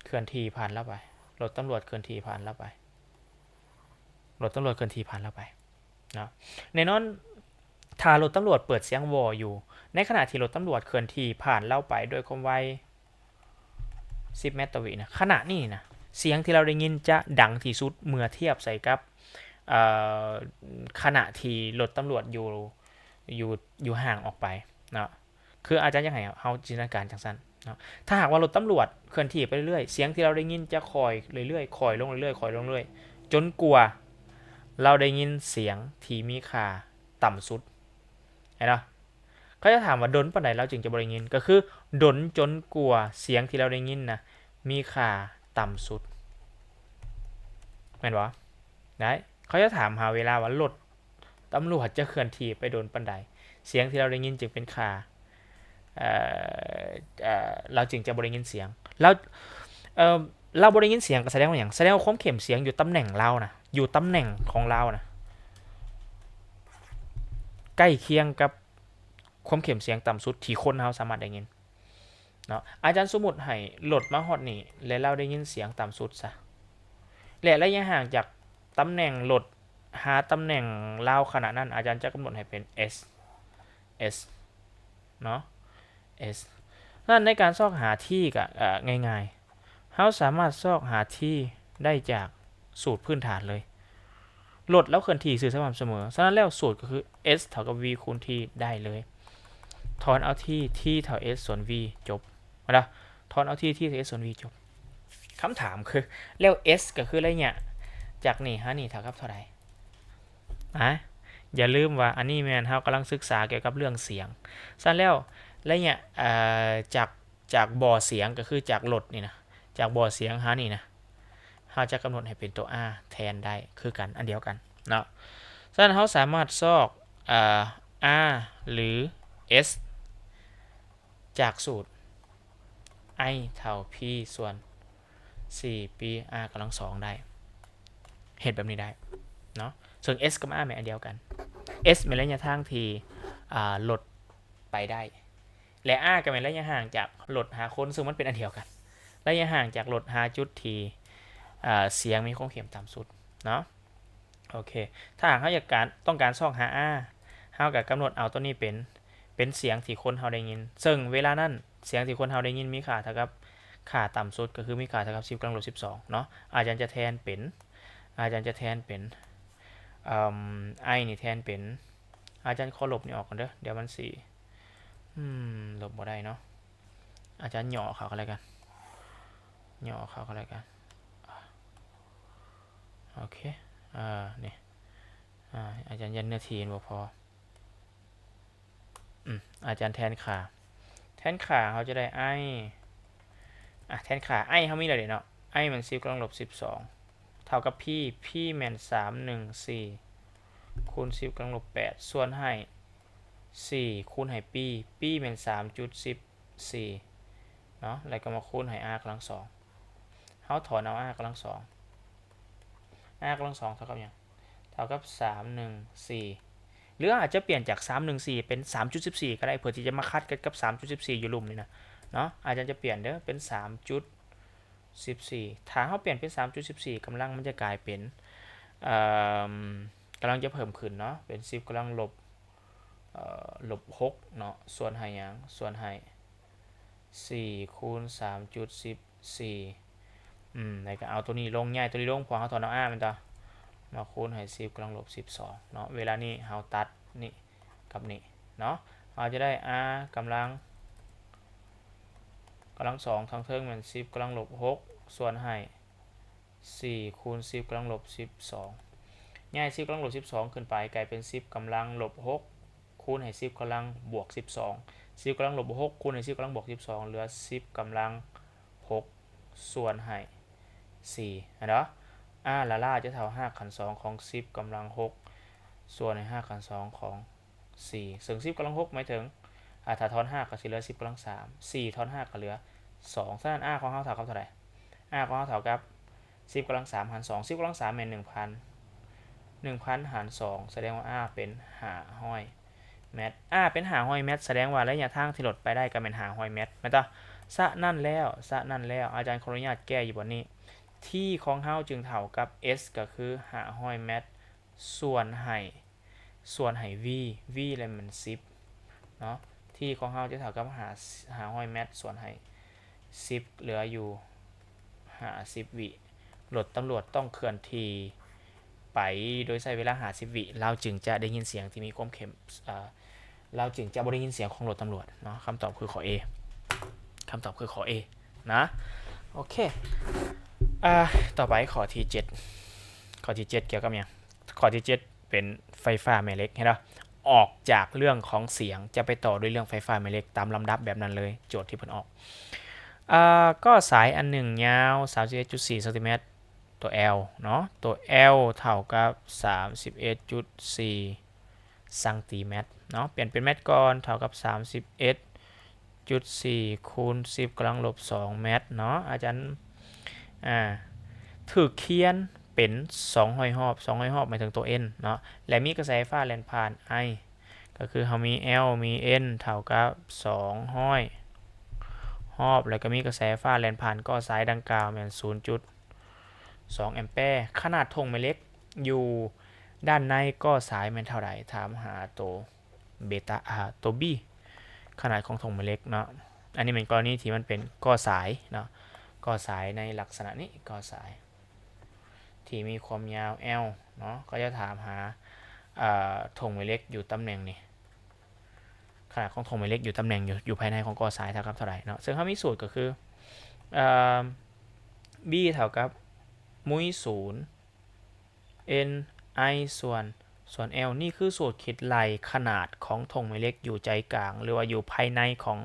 ເຄື່ອນທີ່ຜ່ານລາວໄປ ລົດຕຳຫຼວດເຄື່ອນທີ່ຜ່ານລາວໄປ ລົດຕຳຫຼວດເຄື່ອນທີ່ຜ່ານລາວໄປເນາະ ແນ່ນອນ ຖ້າລົດຕຳຫຼວດເປີດສຽງວໍຢູ່ ໃນຂະນະທີ່ລົດຕຳຫຼວດເຄື່ອນທີ່ຜ່ານລາວໄປດ້ວຍຄວາມໄວສິບແມັດຕໍ່ວິນະ ຂະນະນີ້ນະ ສຽງທີ່ລາວໄດ້ຍິນຈະດັງທີ່ສຸດເມື່ອທຽບໃສ່ກັບ ເອີ ຂະນະທີ່ລົດຕຳຫຼວດຢູ່ ຢູ່ ຢູ່ຫ່າງອອກໄປເນາະ ຄືອາຈານຢາກໃຫ້ເຮົາຈິນຕະນາການຈັ່ງຊັ້ນເນາະ ຖ້າຫາກວ່າລົດຕຳຫຼວດເຄື່ອນທີ່ໄປເລື້ອຍໆ ສຽງທີ່ລາວໄດ້ຍິນຈະຄ່ອຍເລື້ອຍໆ ຄ່ອຍລົງເລື້ອຍໆ ຄ່ອຍລົງເລື້ອຍໆ ຈົນກວ່າລາວໄດ້ຍິນສຽງທີ່ມີຄ່າຕ່ຳສຸດ ເຫັນບໍ່? ເຂົາຈະຖາມວ່າດົນປານໃດລາວຈຶ່ງຈະບໍ່ໄດ້ຍິນ ກໍຄືດົນຈົນກວ່າສຽງທີ່ລາວໄດ້ຍິນນະ ມີຄ່າຕ່ຳສຸດ ແມ່ນບໍ່? ໄດ້ ເຂົາຈະຖາມຫາເວລາວ່າລົດຕຳຫຼວດຈະເຄື່ອນທີ່ໄປດົນປານໃດ ສຽງທີ່ລາວໄດ້ຍິນຈຶ່ງເປັນຄ່າ ເອີ ເອີ ລາວຈຶ່ງຈະບໍ່ໄດ້ຍິນສຽງ ລາວ ເອີ ລາວບໍ່ໄດ້ຍິນສຽງກໍສະແດງວ່າຫຍັງ? ສະແດງວ່າຄວາມເຂັ້ມສຽງຢູ່ຕຳແໜ່ງລາວນະ ຢູ່ຕຳແໜ່ງຂອງລາວນະ ໃກ້ຄຽງກັບຄວາມເຂັ້ມສຽງຕ່ຳສຸດທີ່ຄົນເຮົາສາມາດໄດ້ຍິນເນາະ ອາຈານສົມມຸດໃຫ້ລົດມາຮອດນີ້ ແລະ ລາວໄດ້ຍິນສຽງຕ່ຳສຸດຊະ ແລະ ໄລຍະຫ່າງຈາກຕຳແໜ່ງລົດຫາຕຳແໜ່ງລາວຂະນະນັ້ນ ອາຈານຈະກຳນົດໃຫ້ເປັນ S S ເນາະ S ນັ້ນໃນການຊອກຫາ T ກະ ເອີ ງ່າຍໆ ເຮົາສາມາດຊອກຫາ T ໄດ້ຈາກສູດພື້ນຖານເລີຍ ລົດລາວເຄື່ອນທີ່ຊື່ສະໝ່ຳສະເໝີ ສະນັ້ນແລ້ວສູດກໍຄື S ເທົ່າກັບ V ຄູນ T ໄດ້ເລີຍ ຖອນເອົາ T T ເທົ່າ S ສ່ວນ V ຈົບ ເຫັນບໍ່? ຖອນເອົາ T T ເທົ່າ S ສ່ວນ V ຈົບ ຄຳຖາມຄື ແລ້ວ S ກໍຄືໄລຍະຈາກນີ້ຫານີ້ເທົ່າກັບເທົ່າໃດ? ອາ ຢ່າລືມວ່າອັນນີ້ແມ່ນເຮົາກຳລັງສຶກສາກ່ຽວກັບເລື່ອງສຽງ ຊັ້ນແລ້ວໄລຍະ ເອີ ຈາກ ຈາກບໍ່ສຽງ ກໍຄືຈາກລົດນີ້ນະ ຈາກບໍ່ສຽງຫານີ້ນະ ເຮົາຈະກຳນົດໃຫ້ເປັນຕົວ R ແທນໄດ້ຄືກັນ ອັນດຽວກັນເນາະ ສະນັ້ນເຮົາສາມາດຊອກ ເອີ R ຫຼື S ຈາກສູດ I ເທົ່າ P ສ່ວນ ສີ່ P R ກຳລັງສອງໄດ້ ເຮັດແບບນີ້ໄດ້ເນາະ ເຊິ່ງ S ກັບ R ແມ່ນອັນດຽວກັນ S ແມ່ນໄລຍະທາງທີ່ ອ່າ ລົດໄປໄດ້ ແລະ R ກໍແມ່ນໄລຍະຫ່າງຈາກລົດຫາຄົນ ເຊິ່ງມັນເປັນອັນດຽວກັນ ໄລຍະຫ່າງຈາກລົດຫາຈຸດທີ່ ເອີ ສຽງມີຄວາມເຂັ້ມຕ່ຳສຸດເນາະ ໂອເຄ ຖ້າຫາກເຮົາຢາກການ ຕ້ອງການຊອກຫາ R ເຮົາກໍກຳນົດເອົາຕົວນີ້ເປັນ ເປັນສຽງທີ່ຄົນເຮົາໄດ້ຍິນ ເຊິ່ງເວລານັ້ນສຽງທີ່ຄົນເຮົາໄດ້ຍິນມີຄ່າເທົ່າກັບ ຄ່າຕ່ຳສຸດກໍຄືມີຄ່າເທົ່າກັບສິບກຳລັງລົບສິບສອງເນາະ ອາຈານຈະແທນເປັນ ອາຈານຈະແທນເປັນ ເອີ I ນີ້ແທນເປັນ ອາຈານຂໍລົບນີ້ອອກກ່ອນເດີ ດຽວມັນຊິ ອືມ ລົບບໍ່ໄດ້ເນາະ ອາຈານຫຍໍ້ເຂົ້າກໍແລ້ວກັນ ຫຍໍ້ເຂົ້າກໍແລ້ວກັນ ໂອເຄ ເອີ ນີ້ ອາ ອາຈານຢ້ານເນື້ອທີ່ມັນບໍ່ພໍ ອືມ ອາຈານແທນຄ່າ ແທນຄ່າເຮົາຈະໄດ້ I ອາ ແທນຄ່າ I ເຮົາມີແລ້ວເດເນາະ I ແມ່ນສິບກຳລັງລົບສິບສອງ ເທົ່າກັບ P P ແມ່ນສາມໜຶ່ງສີ່ ຄູນສິບກຳລັງລົບແປດ ສ່ວນໃຫ້ສີ່ ຄູນໃຫ້ P P ແມ່ນສາມຈຸດສິບສີ່ເນາະ ແລ້ວກໍມາຄູນໃຫ້ R ກຳລັງສອງ ເຮົາຖອນເອົາ R ກຳລັງສອງ R ກຳລັງສອງເທົ່າກັບຫຍັງ? ເທົ່າກັບສາມໜຶ່ງສີ່ ຫຼືອາດຈະປ່ຽນຈາກສາມໜຶ່ງສີ່ເປັນສາມຈຸດສິບສີ່ກໍໄດ້ ເພື່ອທີ່ຈະມາຂັດກັນກັບສາມຈຸດສິບສີ່ຢູ່ລຸ່ມນີ້ນະເນາະ ອາຈານຈະປ່ຽນເດີ ເປັນສາມຈຸດສິບສີ່ ຖ້າເຮົາປ່ຽນເປັນສາມຈຸດສິບສີ່ ກຳລັງມັນຈະກາຍເປັນ ເອີ ກຳລັງຈະເພີ່ມຂຶ້ນເນາະ ເປັນສິບກຳລັງລົບ ເອີ ລົບຫົກເນາະ ສ່ວນໃຫ້ຫຍັງ? ສ່ວນໃຫ້ສີ່ຄູນສາມຈຸດສິບສີ່ ອືມ ແລ້ວກໍເອົາຕົວນີ້ລົງ ຍ້າຍຕົວນີ້ລົງ ເພາະເຮົາຖອນເອົາ R ແມ່ນບໍ່? ມາຄູນໃຫ້ສິບກຳລັງລົບສິບສອງເນາະ. ເວລານີ້ເຮົາຕັດນີ້ກັບນີ້ເນາະ ເຮົາຈະໄດ້ r ກຳລັງ ກຳລັງສອງທາງເທິງແມ່ນສິບກຳລັງລົບຫົກ ສ່ວນໃຫ້ສີ່ຄູນສິບກຳລັງລົບສິບສອງ ຍ້າຍສິບກຳລັງລົບສິບສອງຂຶ້ນໄປ ກາຍເປັນສິບກຳລັງລົບຫົກ ຄູນໃຫ້ສິບກຳລັງບວກສິບສອງ ສິບກຳລັງລົບຫົກ ຄູນໃຫ້ສິບກຳລັງບວກສິບສອງ ເຫຼືອສິບກຳລັງຫົກ ສ່ວນໃຫ້ສີ່ ເຫັນບໍ່? r ລະລາຈະເທົ່າຮາກຂັ້ນສອງຂອງສິບກຳລັງຫົກ ສ່ວນໃຫ້ຮາກຂັ້ນສອງຂອງສີ່ ເຊິ່ງສິບກຳລັງຫົກໝາຍເຖິງ ອາ ຖ້າຖອນຮາກກໍຊິເຫຼືອສິບກຳລັງສາມ ສີ່ຖອນຮາກກໍເຫຼືອສອງ ສະນັ້ນ r ຂອງເຮົາເທົ່າກັບເທົ່າໃດ? r ຂອງເຮົາເທົ່າກັບສິບກຳລັງສາມຫານສອງ ສິບກຳລັງສາມແມ່ນໜຶ່ງພັນ ໜຶ່ງພັນຫານສອງ ສະແດງວ່າ r ເປັນຫ້າຮ້ອຍແມັດ r ເປັນຫ້າຮ້ອຍແມັດ ສະແດງວ່າໄລຍະທາງທີ່ລົດໄປໄດ້ກໍແມ່ນຫ້າຮ້ອຍແມັດ ແມ່ນບໍ່? ສະນັ້ນແລ້ວ ສະນັ້ນແລ້ວ ອາຈານຂໍອະນຸຍາດແກ້ຢູ່ບ່ອນນີ້ t ຂອງເຮົາຈຶ່ງເທົ່າກັບ s ກໍຄືຫ້າຮ້ອຍແມັດ ສ່ວນໃຫ້ ສ່ວນໃຫ້ v v ແລ້ວແມ່ນສິບເນາະ t ຂອງເຮົາຈະເທົ່າກັບຫ້າ ຫ້າຮ້ອຍແມັດ ສ່ວນໃຫ້ສິບ ເຫຼືອຢູ່ຫ້າສິບວິ ລົດຕຳຫຼວດຕ້ອງເຄື່ອນທີ່ໄປໂດຍໃຊ້ເວລາຫ້າສິບວິ ລາວຈຶ່ງຈະໄດ້ຍິນສຽງທີ່ມີຄວາມເຂັ້ມ ເອີ ລາວຈຶ່ງຈະບໍ່ໄດ້ຍິນສຽງຂອງລົດຕຳຫຼວດເນາະ. ຄຳຕອບຄືຂໍ້ A ຄຳຕອບຄືຂໍ້ A ນະ. ໂອເຄ ອາ ຕໍ່ໄປຂໍ້ທີເຈັດ ຂໍ້ທີເຈັດກ່ຽວກັບຫຍັງ? ຂໍ້ທີເຈັດ ເປັນໄຟຟ້າແມ່ເຫຼັກ ເຫັນບໍ່? ອອກຈາກເລື່ອງຂອງສຽງ ຈະໄປຕໍ່ດ້ວຍເລື່ອງໄຟຟ້າແມ່ເຫຼັກ ຕາມລຳດັບແບບນັ້ນເລີຍ ໂຈດທີ່ເພິ່ນອອກ. ອາ ກໍສາຍອັນໜຶ່ງຍາວສາມສິບເອັດຈຸດສີ່ຊັງຕີແມັດ ຕົວ L ເນາະ ຕົວ L ເທົ່າກັບສາມສິບເອັດຈຸດສີ່ຊັງຕີແມັດເນາະ ປ່ຽນເປັນແມັດກ່ອນ ເທົ່າກັບສາມສິບເອັດຈຸດສີ່ຄູນສິບກຳລັງລົບສອງແມັດເນາະ. ອາຈານ ອາ ຖືກຂຽນເປັນສອງຮ້ອຍຮອບ ສອງຮ້ອຍຮອບໝາຍເຖິງຕົວ N ເນາະ ແລະ ມີກະແສໄຟຟ້າແລ່ນຜ່ານ I ກໍຄືເຮົາມີ L ມີ N ເທົ່າກັບສອງຮ້ອຍຮອບ ແລ້ວກໍມີກະແສໄຟຟ້າແລ່ນຜ່ານກໍສາຍດັ່ງກ່າວແມ່ນສູນຈຸດສອງແອມແປ. ຂະໜາດທົ່ງແມ່ເຫຼັກຢູ່ດ້ານໃນກໍສາຍແມ່ນເທົ່າໃດ? ຖາມຫາໂຕເບຕາ ອາ ໂຕ B ຂະໜາດຂອງທົ່ງແມ່ເຫຼັກເນາະ. ອັນນີ້ແມ່ນກໍລະນີທີ່ມັນເປັນກໍສາຍເນາະ ກໍສາຍໃນລັກສະນະນີ້ ກໍສາຍ ທີ່ມີຄວາມຍາວ L ເນາະ ກໍຈະຖາມຫາ ເອີ ທົ່ງແມ່ເຫຼັກຢູ່ຕຳແໜ່ງນີ້ ຂະໜາດຂອງທົ່ງແມ່ເຫຼັກຢູ່ຕຳແໜ່ງຢູ່ ຢູ່ພາຍໃນຂອງກໍສາຍເທົ່າກັບເທົ່າໃດເນາະ. ເຊິ່ງເຮົາມີສູດກໍຄື ເອີ B ເທົ່າກັບມຸ້ຍສູນ N I ສ່ວນ ສ່ວນ L ນີ້ຄືສູດຄິດໄລ່ຂະໜາດຂອງທົ່ງແມ່ເຫຼັກຢູ່ໃຈກາງ ຫຼືວ່າຢູ່ພາຍໃນຂອງ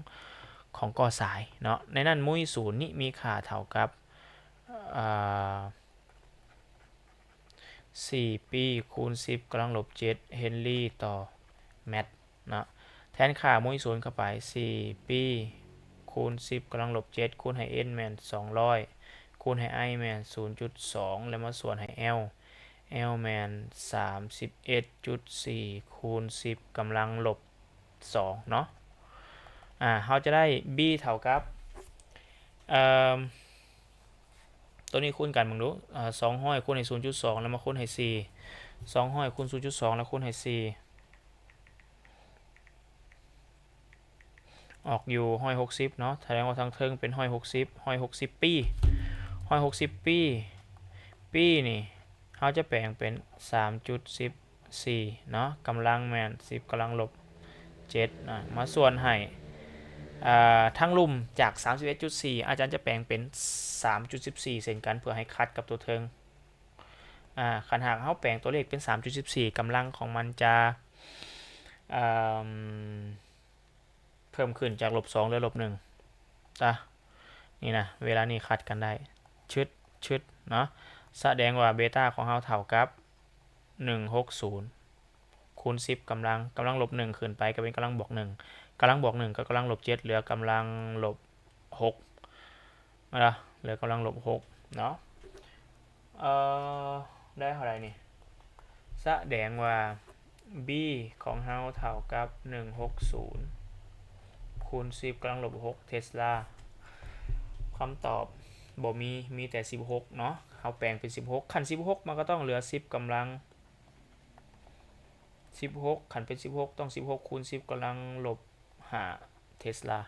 ຂອງກໍສາຍເນາະ. ໃນນັ້ນມຸ້ຍສູນນີ້ມີຄ່າເທົ່າກັບ ເອີ ສີ່ປີຄູນສິບກຳລັງລົບເຈັດເຮັນລີຕໍ່ແມັດເນາະ. ແທນຄ່າມຸ້ຍສູນເຂົ້າໄປ ສີ່ປີຄູນສິບກຳລັງລົບເຈັດ ຄູນໃຫ້ N ແມ່ນສອງຮ້ອຍ ຄູນໃຫ້ I ແມ່ນສູນຈຸດສອງ ແລ້ວມາສ່ວນໃຫ້ L L ແມ່ນສາມສິບເອັດຈຸດສີ່ຄູນສິບກຳລັງລົບສອງເນາະ. ອາ ເຮົາຈະໄດ້ B ເທົ່າກັບ ເອີ ໂຕນີ້ຄູນກັນເບິ່ງດູ ອາ ສອງຮ້ອຍຄູນໃຫ້ສູນຈຸດສອງ ແລ້ວມາຄູນໃຫ້ສີ່ ສອງຮ້ອຍຄູນສູນຈຸດສອງ ແລ້ວຄູນໃຫ້ສີ່ ອອກຢູ່ຮ້ອຍຫົກສິບເນາະ. ສະແດງວ່າທາງເທິງເປັນຮ້ອຍຫົກສິບ ຮ້ອຍຫົກສິບປີ ຮ້ອຍຫົກສິບປີ ປີນີ້ເຮົາຈະແປງເປັນສາມຈຸດສິບສີ່ເນາະ ກຳລັງແມ່ນສິບກຳລັງລົບເຈັດນະ ມາສ່ວນໃຫ້ ອາ ທາງລຸ່ມຈາກສາມສິບເອັດຈຸດສີ່ ອາຈານຈະແປງເປັນສາມຈຸດສິບສີ່ເຊັ່ນກັນ ເພື່ອໃຫ້ຂັດກັບຕົວເທິງ. ອາ ຄັນຫາກເຮົາແປງຕົວເລກເປັນສາມຈຸດສິບສີ່ ກຳລັງຂອງມັນຈະ ເອີ ເພີ່ມຂຶ້ນຈາກລົບສອງເຫຼືອລົບໜຶ່ງ ຕາ ນີ້ນະ ເວລານີ້ຂັດກັນໄດ້ ຊຶດ ຊຶດເນາະ. ສະແດງວ່າເບຕາຂອງເຮົາເທົ່າກັບໜຶ່ງຫົກສູນ ຄູນສິບກຳລັງ ກຳລັງລົບໜຶ່ງຂຶ້ນໄປກໍເປັນກຳລັງບວກໜຶ່ງ ກຳລັງບວກໜຶ່ງກັບກຳລັງລົບເຈັດເຫຼືອກຳລັງລົບຫົກ ເນາະ ເຫຼືອກຳລັງລົບຫົກເນາະ. ເອີ ໄດ້ເທົ່າໃດນີ້? ສະແດງວ່າ B ຂອງເຮົາເທົ່າກັບໜຶ່ງຫົກສູນ ຄູນສິບກຳລັງລົບຫົກເທສລາ. ຄຳຕອບບໍ່ມີ ມີແຕ່ສິບຫົກເນາະ ເຮົາແປງເປັນສິບຫົກ ຄັນສິບຫົກມັນກໍຕ້ອງເຫຼືອສິບກຳລັງ ສິບຫົກ ຄັນເປັນສິບຫົກ ຕ້ອງສິບຫົກຄູນສິບກຳລັງລົບຫ້າເທສລາ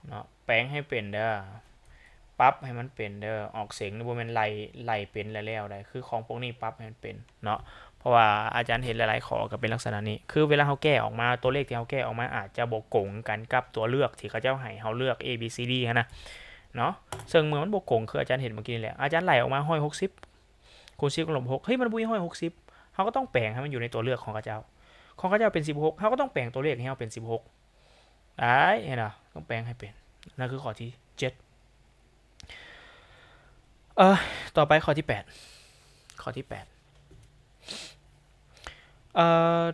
ເນາະ. ແປງໃຫ້ເປັນເດີ ແປ ປັບໃຫ້ມັນເປັນເດີ ອອກເສັງ ບໍ່ແມ່ນໄລ່ ໄລ່ເປັນແລ້ວໆໄດ໋ ຄືຂອງພວກນີ້ປັບໃຫ້ມັນເປັນເນາະ ເພາະວ່າອາຈານເຫັນຫຼາຍໆຂໍ້ກໍເປັນລັກສະນະນີ້ ຄືເວລາເຮົາແກ້ອອກມາ ຕົວເລກທີ່ເຮົາແກ້ອອກມາອາດຈະບໍ່ກົງກັນກັບຕົວເລືອກທີ່ເຂົາເຈົ້າໃຫ້ເຮົາເລືອກ A B C D ຫັ້ນນະເນາະ ເຊິ່ງເມື່ອມັນບໍ່ກົງ ຄືອາຈານເຮັດເມື່ອກີ້ນີ້ແຫຼະ ອາຈານໄລ່ອອກມາ ໜຶ່ງຮ້ອຍຫົກສິບ ຄູນສິບ ລົບຫົກ ເຮີ້ຍ ມັນບໍ່ມີ ໜຶ່ງຮ້ອຍຫົກສິບ ເຮົາກໍຕ້ອງແປງໃຫ້ມັນຢູ່ໃນຕົວເລືອກຂອງເຂົາເຈົ້າ ຂອງເຂົາເຈົ້າເປັນ ສິບຫົກ ເຮົາກໍຕ້ອງແປງຕົວເລກໃຫ້ເຮົາເປັນ ສິບຫົກ ໄດ້ ເຫັນບໍ່? ຕ້ອງແປງໃຫ້ເປັນ ນັ້ນຄືຂໍ້ທີເຈັດ ເອີ ຕໍ່ໄປຂໍ້ທີແປດ ຂໍ້ທີແປດ ເອີ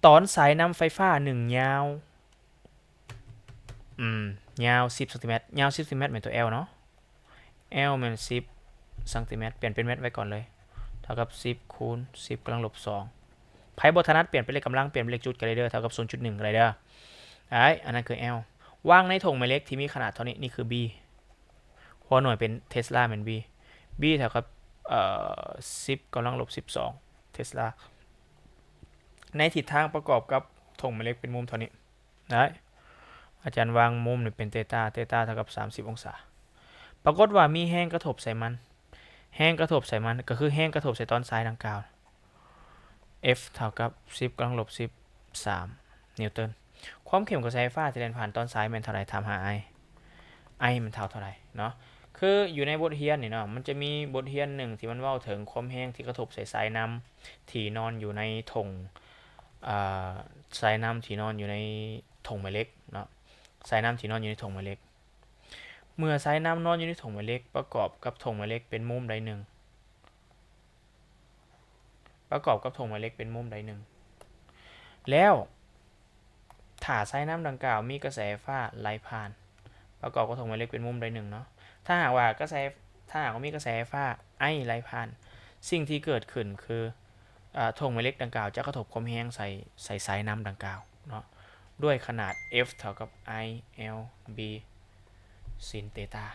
ຕອນສາຍນຳໄຟຟ້າໜຶ່ງຍາວ ອືມ ຍາວສິບຊັງຕີແມັດ ຍາວສິບຊັງຕີແມັດແມ່ນຕົວ L ເນາະ L ແມ່ນສິບຊັງຕີແມັດ ປ່ຽນເປັນແມັດໄວ້ກ່ອນເລີຍ ເທົ່າກັບສິບຄູນສິບກຳລັງລົບສອງ ໃຜບໍ່ຖະໜັດປ່ຽນເປັນເລກກຳລັງ ປ່ຽນເປັນເລກຈຸດກໍໄດ້ເດີ ເທົ່າກັບສູນຈຸດໜຶ່ງກໍໄດ້ເດີ ໄດ້ ອັນນັ້ນຄື L ວາງໃນຖົງແມ່ເຫຼັກທີ່ມີຂະໜາດເທົ່ານີ້ ນີ້ຄື B ຫົວໜ່ວຍເປັນເທສລາແມ່ນ B B ເທົ່າກັບ ເອີ ສິບກຳລັງລົບສິບສອງເທສລາ ໃນທິດທາງປະກອບກັບຖົງແມ່ເຫຼັກເປັນມຸມເທົ່ານີ້ ໄດ້ ອາຈານວາງມຸມນີ້ເປັນເຕຕາ ເຕຕາເທົ່າກັບສາມສິບອົງສາ ປາກົດວ່າມີແຮງກະທົບໃສ່ມັນ ແຮງກະທົບໃສ່ມັນ ກໍຄືແຮງກະທົບໃສ່ຕອນສາຍດັ່ງກ່າວ F ເທົ່າກັບສິບກຳລັງລົບສິບສາມນິວຕັນ ຄວາມເຂັ້ມຂອງກະແສໄຟຟ້າທີ່ແລ່ນຜ່ານຕອນສາຍແມ່ນເທົ່າໃດ? ຖາມຫາ I I ມັນເທົ່າເທົ່າໃດເນາະ ຄືຢູ່ໃນບົດຮຽນນີ້ເນາະ ມັນຈະມີບົດຮຽນໜຶ່ງທີ່ມັນເວົ້າເຖິງຄວາມແຮງທີ່ກະທົບໃສ່ສາຍນຳທີ່ນອນຢູ່ໃນຖົງ ເອີ ສາຍນຳທີ່ນອນຢູ່ໃນຖົງແມ່ເຫຼັກເນາະ ສາຍນຳທີ່ນອນຢູ່ໃນຖົງແມ່ເຫຼັກ ເມື່ອສາຍນຳນອນຢູ່ໃນຖົງແມ່ເຫຼັກ ປະກອບກັບຖົງແມ່ເຫຼັກເປັນມຸມໃດໜຶ່ງ ປະກອບກັບຖົງແມ່ເຫຼັກເປັນມຸມໃດໜຶ່ງ ແລ້ວຖ້າສາຍນຳດັ່ງກ່າວມີກະແສໄຟຟ້າໄຫຼຜ່ານ ປະກອບກັບຖົງແມ່ເຫຼັກເປັນມຸມໃດໜຶ່ງເນາະ ຖ້າຫາກວ່າກະແສ ຖ້າຫາກວ່າມີກະແສໄຟຟ້າ I ໄຫຼຜ່ານ ສິ່ງທີ່ເກີດຂຶ້ນຄື ເອີ ຖົງແມ່ເຫຼັກດັ່ງກ່າວຈະກະທົບຄວາມແຮງໃສ່ ໃສ່ສາຍນຳດັ່ງກ່າວເນາະ ດ້ວຍຂະໜາດ F ເທົ່າກັບ I L B ຊິນເຕຕາ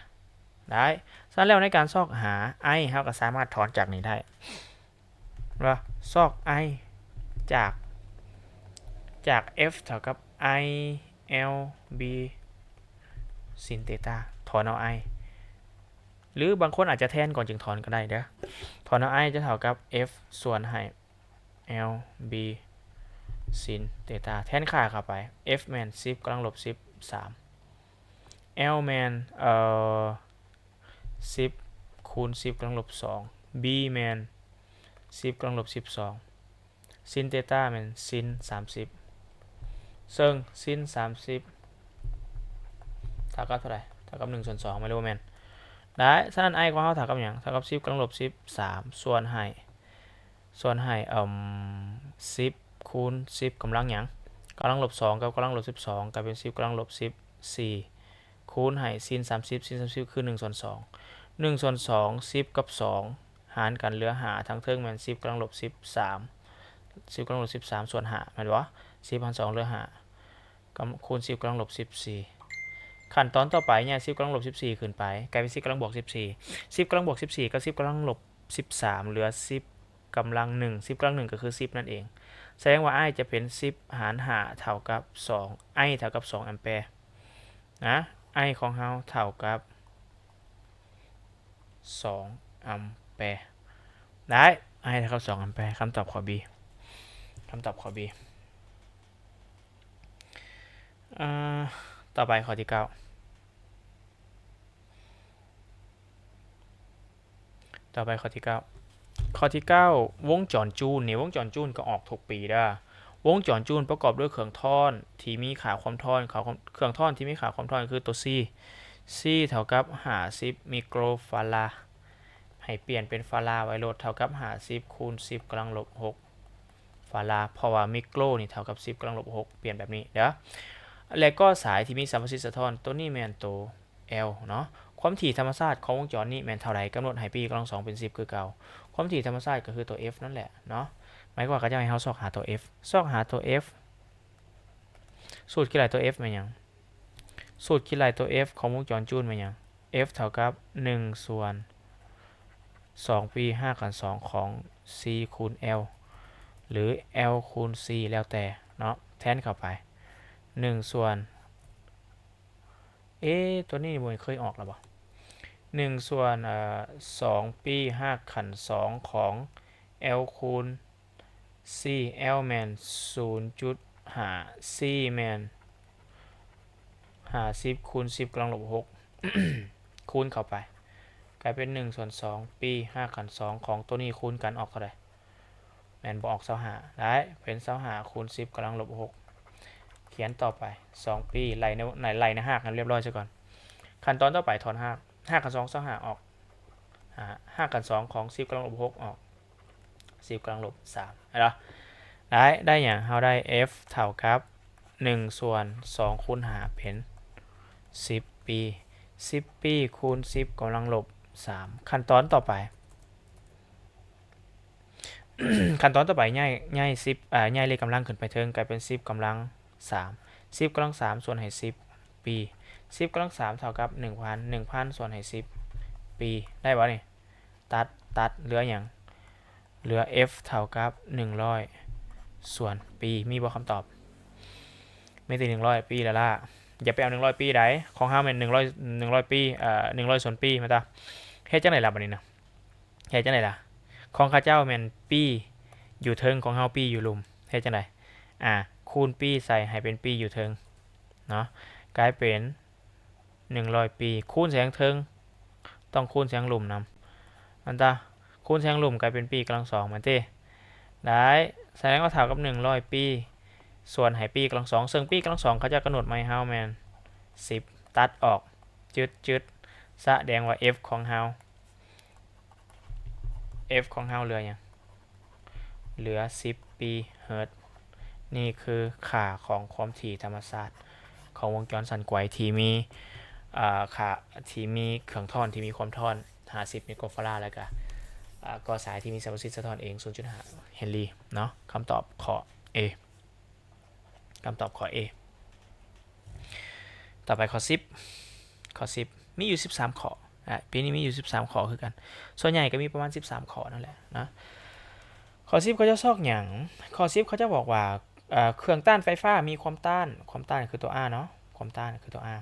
ໄດ້ ສະນັ້ນແລ້ວໃນການຊອກຫາ I ເຮົາກໍສາມາດຖອນຈາກນີ້ໄດ້ ວ່າຊອກ I ຈາກ ຈາກ F ເທົ່າກັບ I L B ຊິນເຕຕາ ຖອນເອົາ I ຫຼືບາງຄົນອາດຈະແທນກ່ອນຈຶ່ງຖອນກໍໄດ້ເດີ ຖອນເອົາ I ຈະເທົ່າກັບ F ສ່ວນໃຫ້ L B ຊິນເຕຕາ ແທນຄ່າເຂົ້າໄປ F ແມ່ນສິບກຳລັງລົບສິບສາມ L ແມ່ນ ເອີ ສິບຄູນສິບກຳລັງລົບສອງ B ແມ່ນສິບກຳລັງລົບສິບສອງ ຊິນເຕຕາແມ່ນຊິນສາມສິບ ເຊິ່ງຊິນສາມສິບເທົ່າກັບເທົ່າໃດ? ເທົ່າກັບໜຶ່ງສ່ວນສອງ ແມ່ນຫຼືບໍ່ແມ່ນ? ໄດ້ ສະນັ້ນ I ຂອງເຮົາເທົ່າກັບຫຍັງ? ເທົ່າກັບສິບກຳລັງລົບສິບສາມ ສ່ວນໃຫ້ ສ່ວນໃຫ້ ເອີ່ມ ສິບຄູນສິບກຳລັງຫຍັງ? ກຳລັງລົບສອງກັບກຳລັງລົບສິບສອງ ກາຍເປັນສິບກຳລັງລົບສິບສີ່ ຄູນໃຫ້ຊິນສາມສິບ ຊິນສາມສິບຄືໜຶ່ງສ່ວນສອງ ໜຶ່ງສ່ວນສອງ ສິບກັບສອງຫານກັນເຫຼືອຫ້າ ທາງເທິງແມ່ນສິບກຳລັງລົບສິບສາມ ສິບກຳລັງລົບສິບສາມສ່ວນຫ້າ ແມ່ນບໍ່? ສິບຫານສອງເຫຼືອຫ້າ ກຳ ຄູນສິບກຳລັງລົບສິບສີ່ ຂັ້ນຕອນຕໍ່ໄປ ຍ້າຍສິບກຳລັງລົບສິບສີ່ຂຶ້ນໄປ ກາຍເປັນສິບກຳລັງບວກສິບສີ່ ສິບກຳລັງບວກສິບສີ່ກັບສິບກຳລັງລົບສິບສາມເຫຼືອສິບກຳລັງໜຶ່ງ ສິບກຳລັງໜຶ່ງກໍຄືສິບນັ້ນເອງ ສະແດງວ່າ I ຈະເປັນສິບຫານຫ້າເທົ່າກັບສອງ I ເທົ່າກັບສອງແອມແປນະ I ຂອງເຮົາເທົ່າກັບ ສອງອຳແປ ໄດ້ I ເທົ່າກັບສອງອຳແປ ຄຳຕອບຂໍ້ B ຄຳຕອບຂໍ້ B ເອີ ຕໍ່ໄປຂໍ້ທີເກົ້າ ຕໍ່ໄປຂໍ້ທີເກົ້າ ຂໍ້ທີເກົ້າ ວົງຈອນຈູນນີ້ ວົງຈອນຈູນກໍອອກທຸກປີເດີ ວົງຈອນຈູນປະກອບດ້ວຍເຄື່ອງທ້ອນທີ່ມີຄ່າຄວາມທ້ອນ ເຄື່ອງທ້ອນທີ່ມີຄ່າຄວາມທ້ອນຄືຕົວ C C ເທົ່າກັບຫ້າສິບໄມໂຄຣຟາຣາ ໃຫ້ປ່ຽນເປັນຟາຣາໄວ້ໂລດ ເທົ່າກັບຫ້າສິບຄູນສິບກຳລັງລົບຫົກຟາຣາ ເພາະວ່າໄມໂຄຣນີ້ເທົ່າກັບສິບກຳລັງລົບຫົກ ປ່ຽນແບບນີ້ເດີ ແລະກໍສາຍທີ່ມີສຳປະສິດສະທ້ອນ ຕົວນີ້ແມ່ນຕົວ L ເນາະ ຄວາມຖີ່ທຳມະຊາດຂອງວົງຈອນນີ້ແມ່ນເທົ່າໃດ? ກຳນົດໃຫ້ P ກຳລັງສອງເປັນສິບຄືເກົ່າ ຄວາມຖີ່ທຳມະຊາດກໍຄືຕົວ F ນັ້ນແຫຼະເນາະ ໝາຍຄວາມວ່າເຂົາເຈົ້າໃຫ້ເຮົາຊອກຫາຕົວ F ຊອກຫາຕົວ F ສູດຄິດໄລ່ຕົວ F ແມ່ນຫຍັງ? ສູດຄິດໄລ່ຕົວ F ຂອງວົງຈອນຈູນແມ່ນຫຍັງ? F ເທົ່າກັບໜຶ່ງສ່ວນສອງ P ຮາກຂັ້ນສອງຂອງ C ຄູນ L ຫຼື L ຄູນ C ແລ້ວແຕ່ເນາະ ແທນເຂົ້າໄປ ໜຶ່ງສ່ວນ ເອ ຕົວນີ້ບໍ່ແມ່ນເຄີຍອອກແລ້ວບໍ່? ໜຶ່ງສ່ວນ ເອີ ສອງປີຮາກຂັ້ນສອງຂອງ L ຄູນ C L ແມ່ນສູນຈຸດຫ້າ C ແມ່ນຫ້າສິບຄູນສິບກຳລັງລົບຫົກ ຄູນເຂົ້າໄປ ກາຍເປັນໜຶ່ງສ່ວນສອງປີຮາກຂັ້ນສອງຂອງໂຕນີ້ຄູນກັນອອກເທົ່າໃດ? ແມ່ນບໍ່ອອກຊາວຫ້າ ໄດ້ເປັນຊາວຫ້າຄູນສິບກຳລັງລົບຫົກ ຂຽນຕໍ່ໄປ ສອງປີ ໄລ່ໃນ ໃນ ໄລ່ໃນຮາກໃຫ້ລຽບຮ້ອຍຊະກ່ອນ. ຂັ້ນຕອນຕໍ່ໄປຖອນຮາກ ຮາກຂັ້ນສອງຊາວຫ້າອອກ ຮາກຂັ້ນສອງຂອງສິບກຳລັງລົບຫົກອອກສິບກຳລັງລົບສາມ ເຫັນບໍ່? ໄດ້ ໄດ້ຫຍັງ? ເຮົາໄດ້ F ເທົ່າກັບໜຶ່ງສ່ວນສອງຄູນຫ້າເປັນສິບປີ ສິບປີຄູນສິບກຳລັງລົບສາມ. ຂັ້ນຕອນຕໍ່ໄປ ຂັ້ນຕອນຕໍ່ໄປ ຍ້າຍ ຍ້າຍສິບ ອາ ຍ້າຍເລກກຳລັງຂຶ້ນໄປເທິງ ກາຍເປັນສິບກຳລັງສາມ ສິບກຳລັງສາມສ່ວນໃຫ້ສິບປີ ສິບກຳລັງສາມເທົ່າກັບໜຶ່ງພັນ ໜຶ່ງພັນສ່ວນໃຫ້ສິບປີ ໄດ້ບໍ່ນີ້? ຕັດ ຕັດ ເຫຼືອຫຍັງ? ເຫຼືອ F ເທົ່າກັບໜຶ່ງຮ້ອຍສ່ວນປີ ມີບໍ່ຄຳຕອບ? ມີແຕ່ໜຶ່ງຮ້ອຍປີລະລະ ຢ່າໄປເອົາໜຶ່ງຮ້ອຍປີໃດ ຂອງເຮົາແມ່ນໜຶ່ງຮ້ອຍ ໜຶ່ງຮ້ອຍປີ ເອີ ໜຶ່ງຮ້ອຍສ່ວນປີ ແມ່ນຕາ ເຮັດຈັ່ງໃດລະບັດນີ້ນະ? ເຮັດຈັ່ງໃດລະ? ຂອງເຂົາເຈົ້າແມ່ນປີຢູ່ເທິງ ຂອງເຮົາປີຢູ່ລຸ່ມ ເຮັດຈັ່ງໃດ? ອາ ຄູນປີໃສ່ໃຫ້ເປັນປີຢູ່ເທິງເນາະ ກາຍເປັນໜຶ່ງຮ້ອຍປີ ຄູນໃສ່ທາງເທິງ ຕ້ອງຄູນໃສ່ທາງລຸ່ມນຳ ແມ່ນຕາ ຄູນໃສ່ທາງລຸ່ມກາຍເປັນປີກຳລັງສອງ ແມ່ນຕິ? ໄດ້ ສະແດງວ່າເທົ່າກັບໜຶ່ງຮ້ອຍປີ ສ່ວນໃຫ້ປີກຳລັງສອງ ເຊິ່ງປີກຳລັງສອງເຂົາເຈົ້າກຳນົດມາໃຫ້ເຮົາແມ່ນສິບ ຕັດອອກ ຈຶດ ຈຶດ ສະແດງວ່າ F ຂອງເຮົາ F ຂອງເຮົາເຫຼືອຫຍັງ? ເຫຼືອສິບປີເຮີດ. ນີ້ຄືຄ່າຂອງຄວາມຖີ່ທຳມະຊາດຂອງວົງຈອນສັ່ນໄກວທີ່ມີ ເອີ ຄ່າທີ່ມີເຄື່ອງທ້ອນທີ່ມີຄວາມທ້ອນຫ້າສິບໄມໂຄຣຟາຣາດ ແລ້ວກະ ເອີ ກໍສາຍທີ່ມີສຳປະສິດສະທ້ອນເອງສູນຈຸດຫ້າເຮັນລີເນາະ. ຄຳຕອບຂໍ້ A. ຄຳຕອບຂໍ້ A. ຕໍ່ໄປຂໍ້ສິບ ຂໍ້ສິບ ມີຢູ່ສິບສາມຂໍ້ ອາ ປີນີ້ມີຢູ່ສິບສາມຂໍ້ຄືກັນ ສ່ວນໃຫຍ່ກໍມີປະມານສິບສາມຂໍ້ນັ້ນແຫຼະນະ. ຂໍ້ສິບເຂົາເຈົ້າຊອກຫຍັງ? ຂໍ້ສິບເຂົາເຈົ້າບອກວ່າ ເອີ ເຄື່ອງຕ້ານໄຟຟ້າມີຄວາມຕ້ານ ຄວາມຕ້ານຄືຕົວ R ເນາະ ຄວາມຕ້ານຄືຕົວ R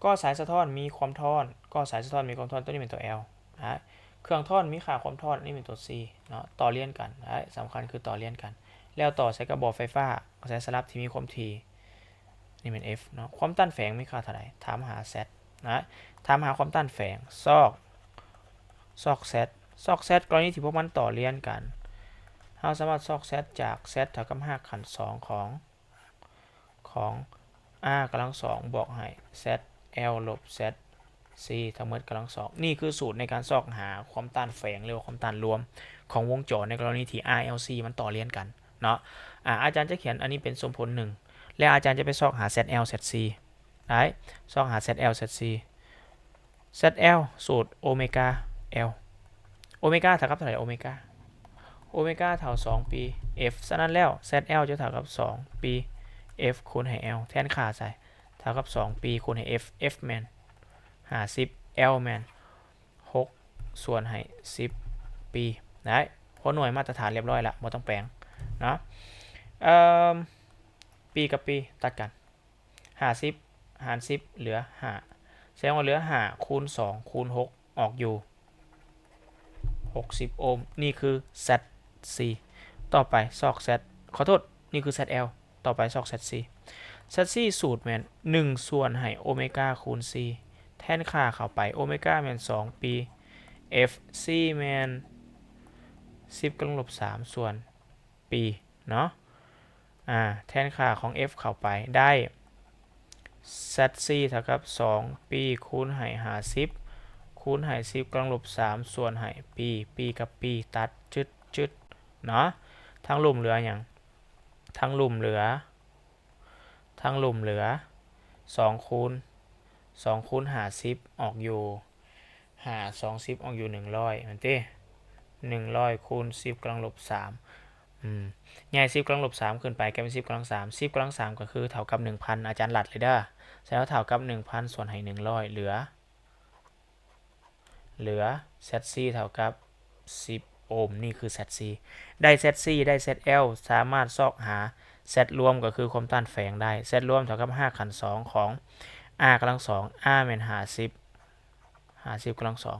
ກໍສາຍສະທ້ອນມີຄວາມທ້ອນ ກໍສາຍສະທ້ອນມີຄວາມທ້ອນ ຕົວນີ້ແມ່ນຕົວ L ນະ. ເຄື່ອງທ້ອນມີຄ່າຄວາມທ້ອນ ອັນນີ້ແມ່ນຕົວ C ເນາະ ຕໍ່ລຽນກັນນະ ສຳຄັນຄືຕໍ່ລຽນກັນ ແລ້ວຕໍ່ໃສ່ກັບບໍ່ໄຟຟ້າ ກະແສສະຫຼັບທີ່ມີຄວາມຖີ່ ນີ້ແມ່ນ F ເນາະ. ຄວາມຕ້ານແຝງມີຄ່າເທົ່າໃດ? ຖາມຫາ Z ນະ ຖາມຫາຄວາມຕ້ານແຝງ ຊອກ ຊອກ Z ຊອກ Z ກໍລະນີທີ່ພວກມັນຕໍ່ລຽນກັນ ເຮົາສາມາດຊອກ Z ຈາກ Z ເທົ່າກັບຮາກຂັ້ນສອງຂອງ ຂອງ R ກຳລັງສອງບວກໃຫ້ Z L ລົບ Z C ທັງໝົດກຳລັງສອງ. ນີ້ຄືສູດໃນການຊອກຫາຄວາມຕ້ານແຝງ ຫຼືວ່າຄວາມຕ້ານລວມຂອງວົງຈອນໃນກໍລະນີທີ່ R L C ມັນຕໍ່ລຽນກັນເນາະ. ອາ ອາຈານຈະຂຽນອັນນີ້ເປັນສົມຜົນໜຶ່ງ ແລະ ອາຈານຈະໄປຊອກຫາ Z L Z C ໄດ້ ຊອກຫາ Z L Z C Z L ສູດໂອເມກາ L ໂອເມກາເທົ່າກັບເທົ່າໃດ? ໂອເມກາ ໂອເມກາເທົ່າສອງປີ F ສະນັ້ນແລ້ວ Z L ຈະເທົ່າກັບສອງປີ F ຄູນໃຫ້ L ແທນຄ່າໃສ່ ເທົ່າກັບສອງປີຄູນໃຫ້ F F ແມ່ນຫ້າສິບ L ແມ່ນຫົກສ່ວນໃຫ້ສິບປີ ໄດ້ຫົວໜ່ວຍມາດຕະຖານລຽບຮ້ອຍລະ ບໍ່ຕ້ອງແປງເນາະ. ເອີ ປີກັບປີຕັດກັນ ຫ້າສິບຫານສິບເຫຼືອຫ້າ ສະແດງວ່າເຫຼືອຫ້າຄູນສອງຄູນຫົກອອກຢູ່ຫົກສິບໂອມ. ນີ້ຄື Z C ຕໍ່ໄປຊອກ Z ຂໍໂທດ ນີ້ຄື Z L ຕໍ່ໄປຊອກ Z C Z C ສູດແມ່ນໜຶ່ງສ່ວນໃຫ້ໂອເມກາຄູນ C ແທນຄ່າເຂົ້າໄປ ໂອເມກາແມ່ນສອງປີ F C ແມ່ນສິບກຳລັງລົບສາມສ່ວນ ປີເນາະ ອາ ແທນຄ່າຂອງ F ເຂົ້າໄປໄດ້ Z C ເທົ່າກັບສອງປີຄູນໃຫ້ຫ້າສິບ ຄູນໃຫ້ສິບກຳລັງລົບສາມສ່ວນໃຫ້ປີ ປີກັບປີຕັດ ຈຶດ ຈຶດ ເນາະ. ທາງລຸ່ມເຫຼືອຫຍັງ? ທາງລຸ່ມເຫຼືອ ທາງລຸ່ມເຫຼືອສອງຄູນ ສອງຄູນຫ້າສິບອອກຢູ່ຫ້າ ສອງສິບອອກຢູ່ໜຶ່ງຮ້ອຍແມ່ນຕິ? ໜຶ່ງຮ້ອຍຄູນສິບກຳລັງລົບສາມ ອືມ ຍ້າຍສິບກຳລັງລົບສາມຂຶ້ນໄປກາຍເປັນສິບກຳລັງສາມ ສິບກຳລັງສາມກໍຄືເທົ່າກັບໜຶ່ງພັນ ອາຈານລັດເລີຍເດີ ສະນັ້ນເທົ່າກັບໜຶ່ງພັນສ່ວນໃຫ້ໜຶ່ງຮ້ອຍເຫຼືອ ເຫຼືອ Z C ເທົ່າກັບສິບໂອມ ນີ້ຄື Z C ໄດ້ Z C ໄດ້ Z L ສາມາດຊອກຫາ Z ລວມ ກໍຄືຄວາມຕ້ານແຝງໄດ້ Z ລວມເທົ່າກັບຮາກຂັ້ນສອງຂອງ R ກຳລັງສອງ R ແມ່ນຫ້າສິບ ຫ້າສິບກຳລັງສອງ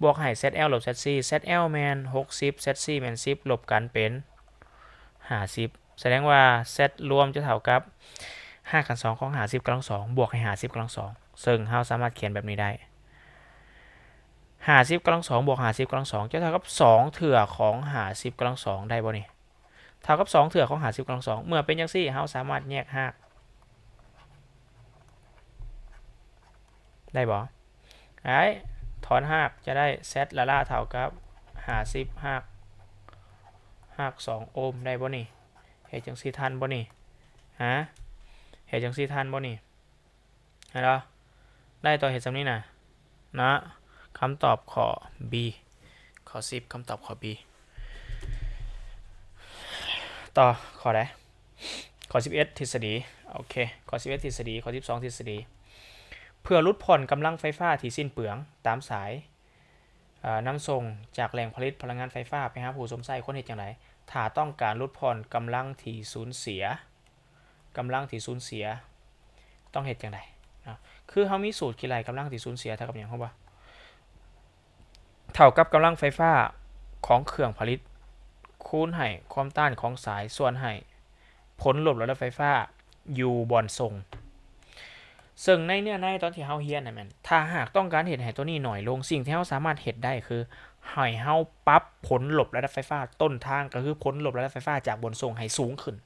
ບວກໃຫ້ ແຊັດແອລ ລົບ ແຊັດຊີ ແຊັດແອລ ແມ່ນຫົກສິບ ແຊັດຊີ ແມ່ນສິບ ລົບກັນເປັນຫ້າສິບ ສະແດງວ່າ Z ລວມຈະເທົ່າກັບຮາກຂັ້ນສອງຂອງຫ້າສິບກຳລັງສອງ ບວກໃຫ້ຫ້າສິບກຳລັງສອງ ເຊິ່ງເຮົາສາມາດຂຽນແບບນີ້ໄດ້ ຫ້າສິບກຳລັງສອງ ບວກຫ້າສິບກຳລັງສອງ ຈະເທົ່າກັບສອງເທື່ອຂອງຫ້າສິບກຳລັງສອງ ໄດ້ບໍ່ນີ້? ເທົ່າກັບສອງເທື່ອຂອງຫ້າສິບກຳລັງສອງ ເມື່ອເປັນຈັ່ງຊີ້ ເຮົາສາມາດແຍກຮາກໄດ້ບໍ່? ໄດ້ ຖອນຮາກຈະໄດ້ Z ລະລາເທົ່າກັບຫ້າສິບຮາກ ຮາກສອງໂອມ ໄດ້ບໍ່ນີ້? ເຮັດຈັ່ງຊີ້ທັນບໍ່ນີ້? ຮະ ເຮັດຈັ່ງຊີ້ທັນບໍ່ນີ້? ຮະ ໄດ້ຕໍ່ ເຮັດສ່ຳນີ້ນະ ນະ ຄຳຕອບຂໍ້ B ຂໍ້ສິບ ຄຳຕອບຂໍ້ B ຕໍ່ ຂໍ້ໃດ? ຂໍ້ສິບເອັດ ທິດສະດີ ໂອເຄ ຂໍ້ສິບເອັດ ທິດສະດີ ຂໍ້ສິບສອງ ທິດສະດີ ເພື່ອຫຼຸດຜ່ອນກຳລັງໄຟຟ້າທີ່ສິ້ນເປືອງຕາມສາຍ ເອີ ນຳສົ່ງຈາກແຫຼ່ງຜະລິດພະລັງງານໄຟຟ້າໄປຫາຜູ້ຊົມໃຊ້ ຄວນເຮັດຈັ່ງໃດ? ຖ້າຕ້ອງການຫຼຸດຜ່ອນກຳລັງທີ່ສູນເສຍ ກຳລັງທີ່ສູນເສຍ ຕ້ອງເຮັດຈັ່ງໃດເນາະ? ຄືເຮົາມີສູດຄິດໄລ່ກຳລັງທີ່ສູນເສຍເທົ່າກັບຫຍັງ ຮູ້ບໍ່? ເທົ່າກັບກຳລັງໄຟຟ້າຂອງເຄື່ອງຜະລິດ ຄູນໃຫ້ຄວາມຕ້ານຂອງສາຍ ສ່ວນໃຫ້ຜົນລົບລະດັບໄຟຟ້າຢູ່ບ່ອນສົ່ງ. ເຊິ່ງໃນເນື້ອໃນຕອນທີ່ເຮົາຮຽນນັ້ນແມ່ນ ຖ້າຫາກຕ້ອງການເຮັດໃຫ້ຕົວນີ້ໜ້ອຍລົງ ສິ່ງທີ່ເຮົາສາມາດເຮັດໄດ້ຄື ໃຫ້ເຮົາປັບຜົນລົບລະດັບໄຟຟ້າຕົ້ນທາງ ກໍຄືຜົນລົບລະດັບໄຟຟ້າຈາກບ່ອນສົ່ງໃຫ້ສູງຂຶ້ນ.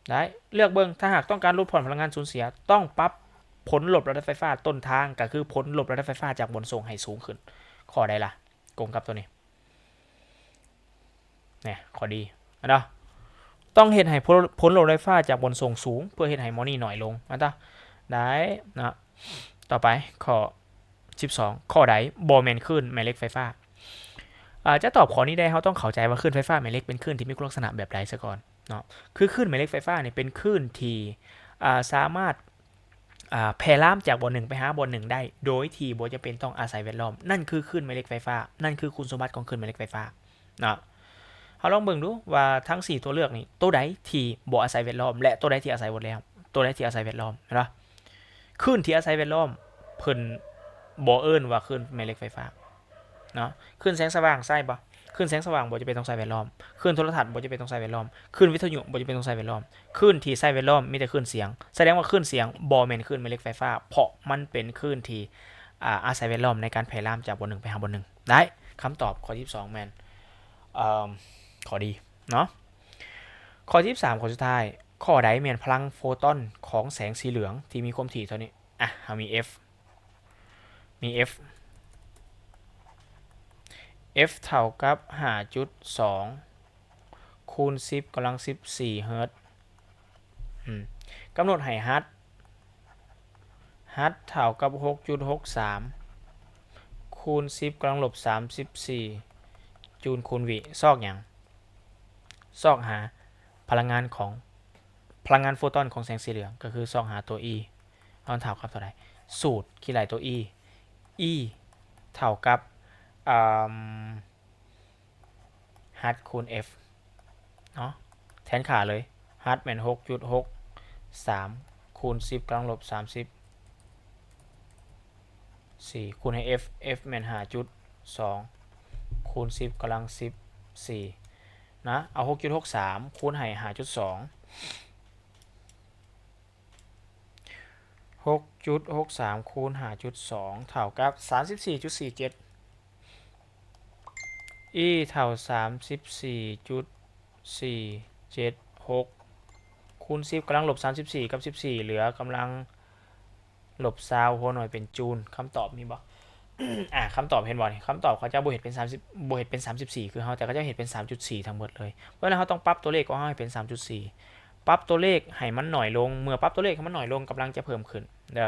ໄດ້ ເລືອກເບິ່ງ ຖ້າຫາກຕ້ອງການຫຼຸດຜ່ອນພະລັງງານສູນເສຍ ຕ້ອງປັບຜົນລົບລະດັບໄຟຟ້າຕົ້ນທາງ ກໍຄືຜົນລົບລະດັບໄຟຟ້າຈາກບ່ອນສົ່ງໃຫ້ສູງຂຶ້ນ. ຂໍ້ໃດລະ ກົງກັບຕົວນີ້? ແນ່ ຂໍ້ D ແມ່ນບໍ່? ຕ້ອງເຮັດໃຫ້ຜົນ ຜົນລົບໄຟຟ້າຈາກບ່ອນສົ່ງສູງ ເພື່ອເຮັດໃຫ້ໝໍນີ້ໜ້ອຍລົງ ແມ່ນບໍ່? ໄດ້ເນາະ. ຕໍ່ໄປ ຂໍ້ສິບສອງ ຂໍ້ໃດບໍ່ແມ່ນຄື້ນແມ່ເຫຼັກໄຟຟ້າ? ອາ ຈະຕອບຂໍ້ນີ້ໄດ້ ເຮົາຕ້ອງເຂົ້າໃຈວ່າຄື້ນໄຟຟ້າແມ່ເຫຼັກເປັນຄື້ນທີ່ມີຄຸນລັກສະນະແບບໃດຊະກ່ອນເນາະ. ຄືຄື້ນແມ່ເຫຼັກໄຟຟ້ານີ້ເປັນຄື້ນທີ່ ອາ ສາມາດ ອາ ແຜ່ລາມຈາກບ່ອນໜຶ່ງໄປຫາບ່ອນໜຶ່ງໄດ້ ໂດຍທີ່ບໍ່ຈຳເປັນຕ້ອງອາໄສແວດລ້ອມ. ນັ້ນຄືຄື້ນແມ່ເຫຼັກໄຟຟ້າ ນັ້ນຄືຄຸນສົມບັດຂອງຄື້ນແມ່ເຫຼັກໄຟຟ້າເນາະ. ເຮົາລອງເບິ່ງດູວ່າທັງສີ່ຕົວເລືອກນີ້ ໂຕໃດທີ່ບໍ່ອາໄສແວດລ້ອມ ແລະ ໂຕໃດທີ່ອາໄສແວດລ້ອມ ໂຕໃດທີ່ອາໄສແວດລ້ອມ ແມ່ນບໍ່? ຄື້ນທີ່ອາໄສແວດລ້ອມ ເພິ່ນບໍ່ເອີ້ນວ່າຄື້ນແມ່ເຫຼັກໄຟຟ້າເນາະ. ຄື້ນແສງສະຫວ່າງໃຊ້ບໍ່? ຄື້ນແສງສະຫວ່າງບໍ່ຈຳເປັນຕ້ອງໃຊ້ແວດລ້ອມ. ຄື້ນໂທລະທັດບໍ່ຈຳເປັນຕ້ອງໃຊ້ແວດລ້ອມ. ຄື້ນວິທະຍຸບໍ່ຈຳເປັນຕ້ອງໃຊ້ແວດລ້ອມ. ຄື້ນທີ່ໃຊ້ແວດລ້ອມມີແຕ່ຄື້ນສຽງ. ສະແດງວ່າຄື້ນສຽງບໍ່ແມ່ນຄື້ນແມ່ເຫຼັກໄຟຟ້າ ເພາະມັນເປັນຄື້ນທີ່ ອາ ອາໄສແວດລ້ອມໃນການແຜ່ລາມຈາກບ່ອນໜຶ່ງໄປຫາບ່ອນໜຶ່ງ. ໄດ້ ຄຳຕອບຂໍ້ສິບສອງແມ່ນ ເອີ ຂໍ້ D ເນາະ. ຂໍ້ທີສິບສາມ ຂໍ້ສຸດທ້າຍ ຂໍ້ໃດແມ່ນພະລັງໂຟຕອນຂອງແສງສີເຫຼືອງທີ່ມີຄວາມຖີ່ເທົ່ານີ້? ອະ ເຮົາມີ F ມີ F F ເທົ່າກັບຫ້າຈຸດສອງ ຄູນສິບກຳລັງສິບສີ່ເຮີດ. ອືມ ກຳນົດໃຫ້ຮັດ ຮັດເທົ່າກັບຫົກຈຸດຫົກສາມ ຄູນສິບກຳລັງລົບສາມສິບສີ່ ຈູນຄູນວິ. ຊອກຫຍັງ? ຊອກຫາພະລັງງານຂອງ ພະລັງງານໂຟຕອນຂອງແສງສີເຫຼືອງ ກໍຄືຊອກຫາຕົວ E ວ່າມັນເທົ່າກັບເທົ່າໃດ. ສູດຄິດໄລ່ຕົວ E E ເທົ່າກັບ ອາ H ຄູນ F ເນາະ ແທນຄ່າເລີຍ H ແມ່ນຫົກຈຸດຫົກສາມ ຄູນສິບກຳລັງລົບສາມສິບສີ່ ຄູນໃຫ້ F F ແມ່ນຫ້າຈຸດສອງ ຄູນສິບກຳລັງສິບສີ່ນະ. ເອົາຫົກຈຸດຫົກສາມຄູນໃຫ້ຫ້າຈຸດສອງ ຫົກຈຸດຫົກສາມຄູນຫ້າຈຸດສອງ ເທົ່າກັບສາມສິບສີ່ຈຸດສີ່ເຈັດ E ເທົ່າສາມສິບສີ່ຈຸດສີ່ເຈັດຫົກ ຄູນສິບກຳລັງລົບສາມສິບສີ່ກັບສິບສີ່ ເຫຼືອກຳລັງລົບຊາວ ຫົວໜ່ວຍເປັນຈູນ. ຄຳຕອບມີບໍ່? ອາ ຄຳຕອບເຫັນບໍ່ນີ້? ຄຳຕອບເຂົາເຈົ້າບໍ່ເຮັດເປັນສາມສິບ ບໍ່ເຮັດເປັນສາມສິບສີ່ຄືເຮົາ ແຕ່ເຂົາເຈົ້າເຮັດເປັນສາມຈຸດສີ່ທັງໝົດເລີຍ. ເວລາເຮົາຕ້ອງປັບຕົວເລກຂອງເຮົາໃຫ້ເປັນສາມຈຸດສີ່ ປັບຕົວເລກໃຫ້ມັນໜ້ອຍລົງ. ເມື່ອປັບຕົວເລກໃຫ້ມັນໜ້ອຍລົງ ກຳລັງຈະເພີ່ມຂຶ້ນເດີ.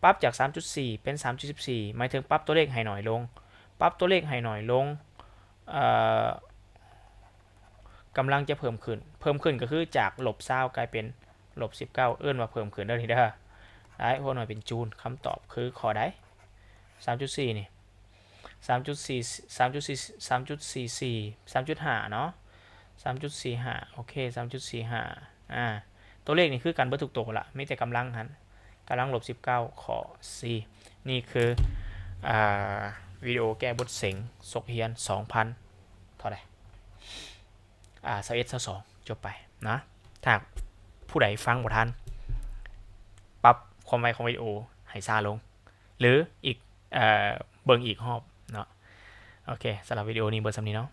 ປັບຈາກສາມຈຸດສີ່ເປັນສາມຈຸດສິບສີ່ ໝາຍເຖິງປັບຕົວເລກໃຫ້ໜ້ອຍລົງ. ປັບຕົວເລກໃຫ້ໜ້ອຍລົງ ເອີ ກຳລັງຈະເພີ່ມຂຶ້ນ. ເພີ່ມຂຶ້ນກໍຄືຈາກລົບຊາວກາຍເປັນລົບສິບເກົ້າ ເອີ້ນວ່າເພີ່ມຂຶ້ນເດີນີ້ເດີ. ໄດ້ ຫົວໜ່ວຍເປັນຈູນ. ຄຳຕອບຄືຂໍ້ໃດ? ສາມຈຸດສີ່ນີ້ ສາມຈຸດສີ່ ສາມຈຸດສີ່ ສາມຈຸດສີ່ສີ່ ສາມຈຸດຫ້າເນາະ ສາມຈຸດສີ່ຫ້າ ໂອເຄ ສາມຈຸດສີ່ຫ້າ ອາ ຕົວເລກນີ້ຄືກັນເບິດທຸກໂຕລະ ມີແຕ່ກຳລັງຫັ້ນ ກຳລັງລົບສິບເກົ້າ ຂໍ້ C ນີ້ຄື ອ່າ ວິດີໂອແກ້ບົດເສັງສົກຮຽນສອງພັນເທົ່າໃດ ອ່າ ຊາວເອັດ ຊາວສອງ ຈົບໄປນະ. ຖ້າຫາກຜູ້ໃດຟັງບໍ່ທັນ ປັບຄວາມໄວຂອງວິດີໂອໃຫ້ຊ້າລົງ ຫຼືອີກ ເອີ ເບິ່ງອີກຮອບເນາະ. ໂອເຄ ສຳລັບວິດີໂອນີ້ເບິ່ງສ່ຳນີ້ເນາະ.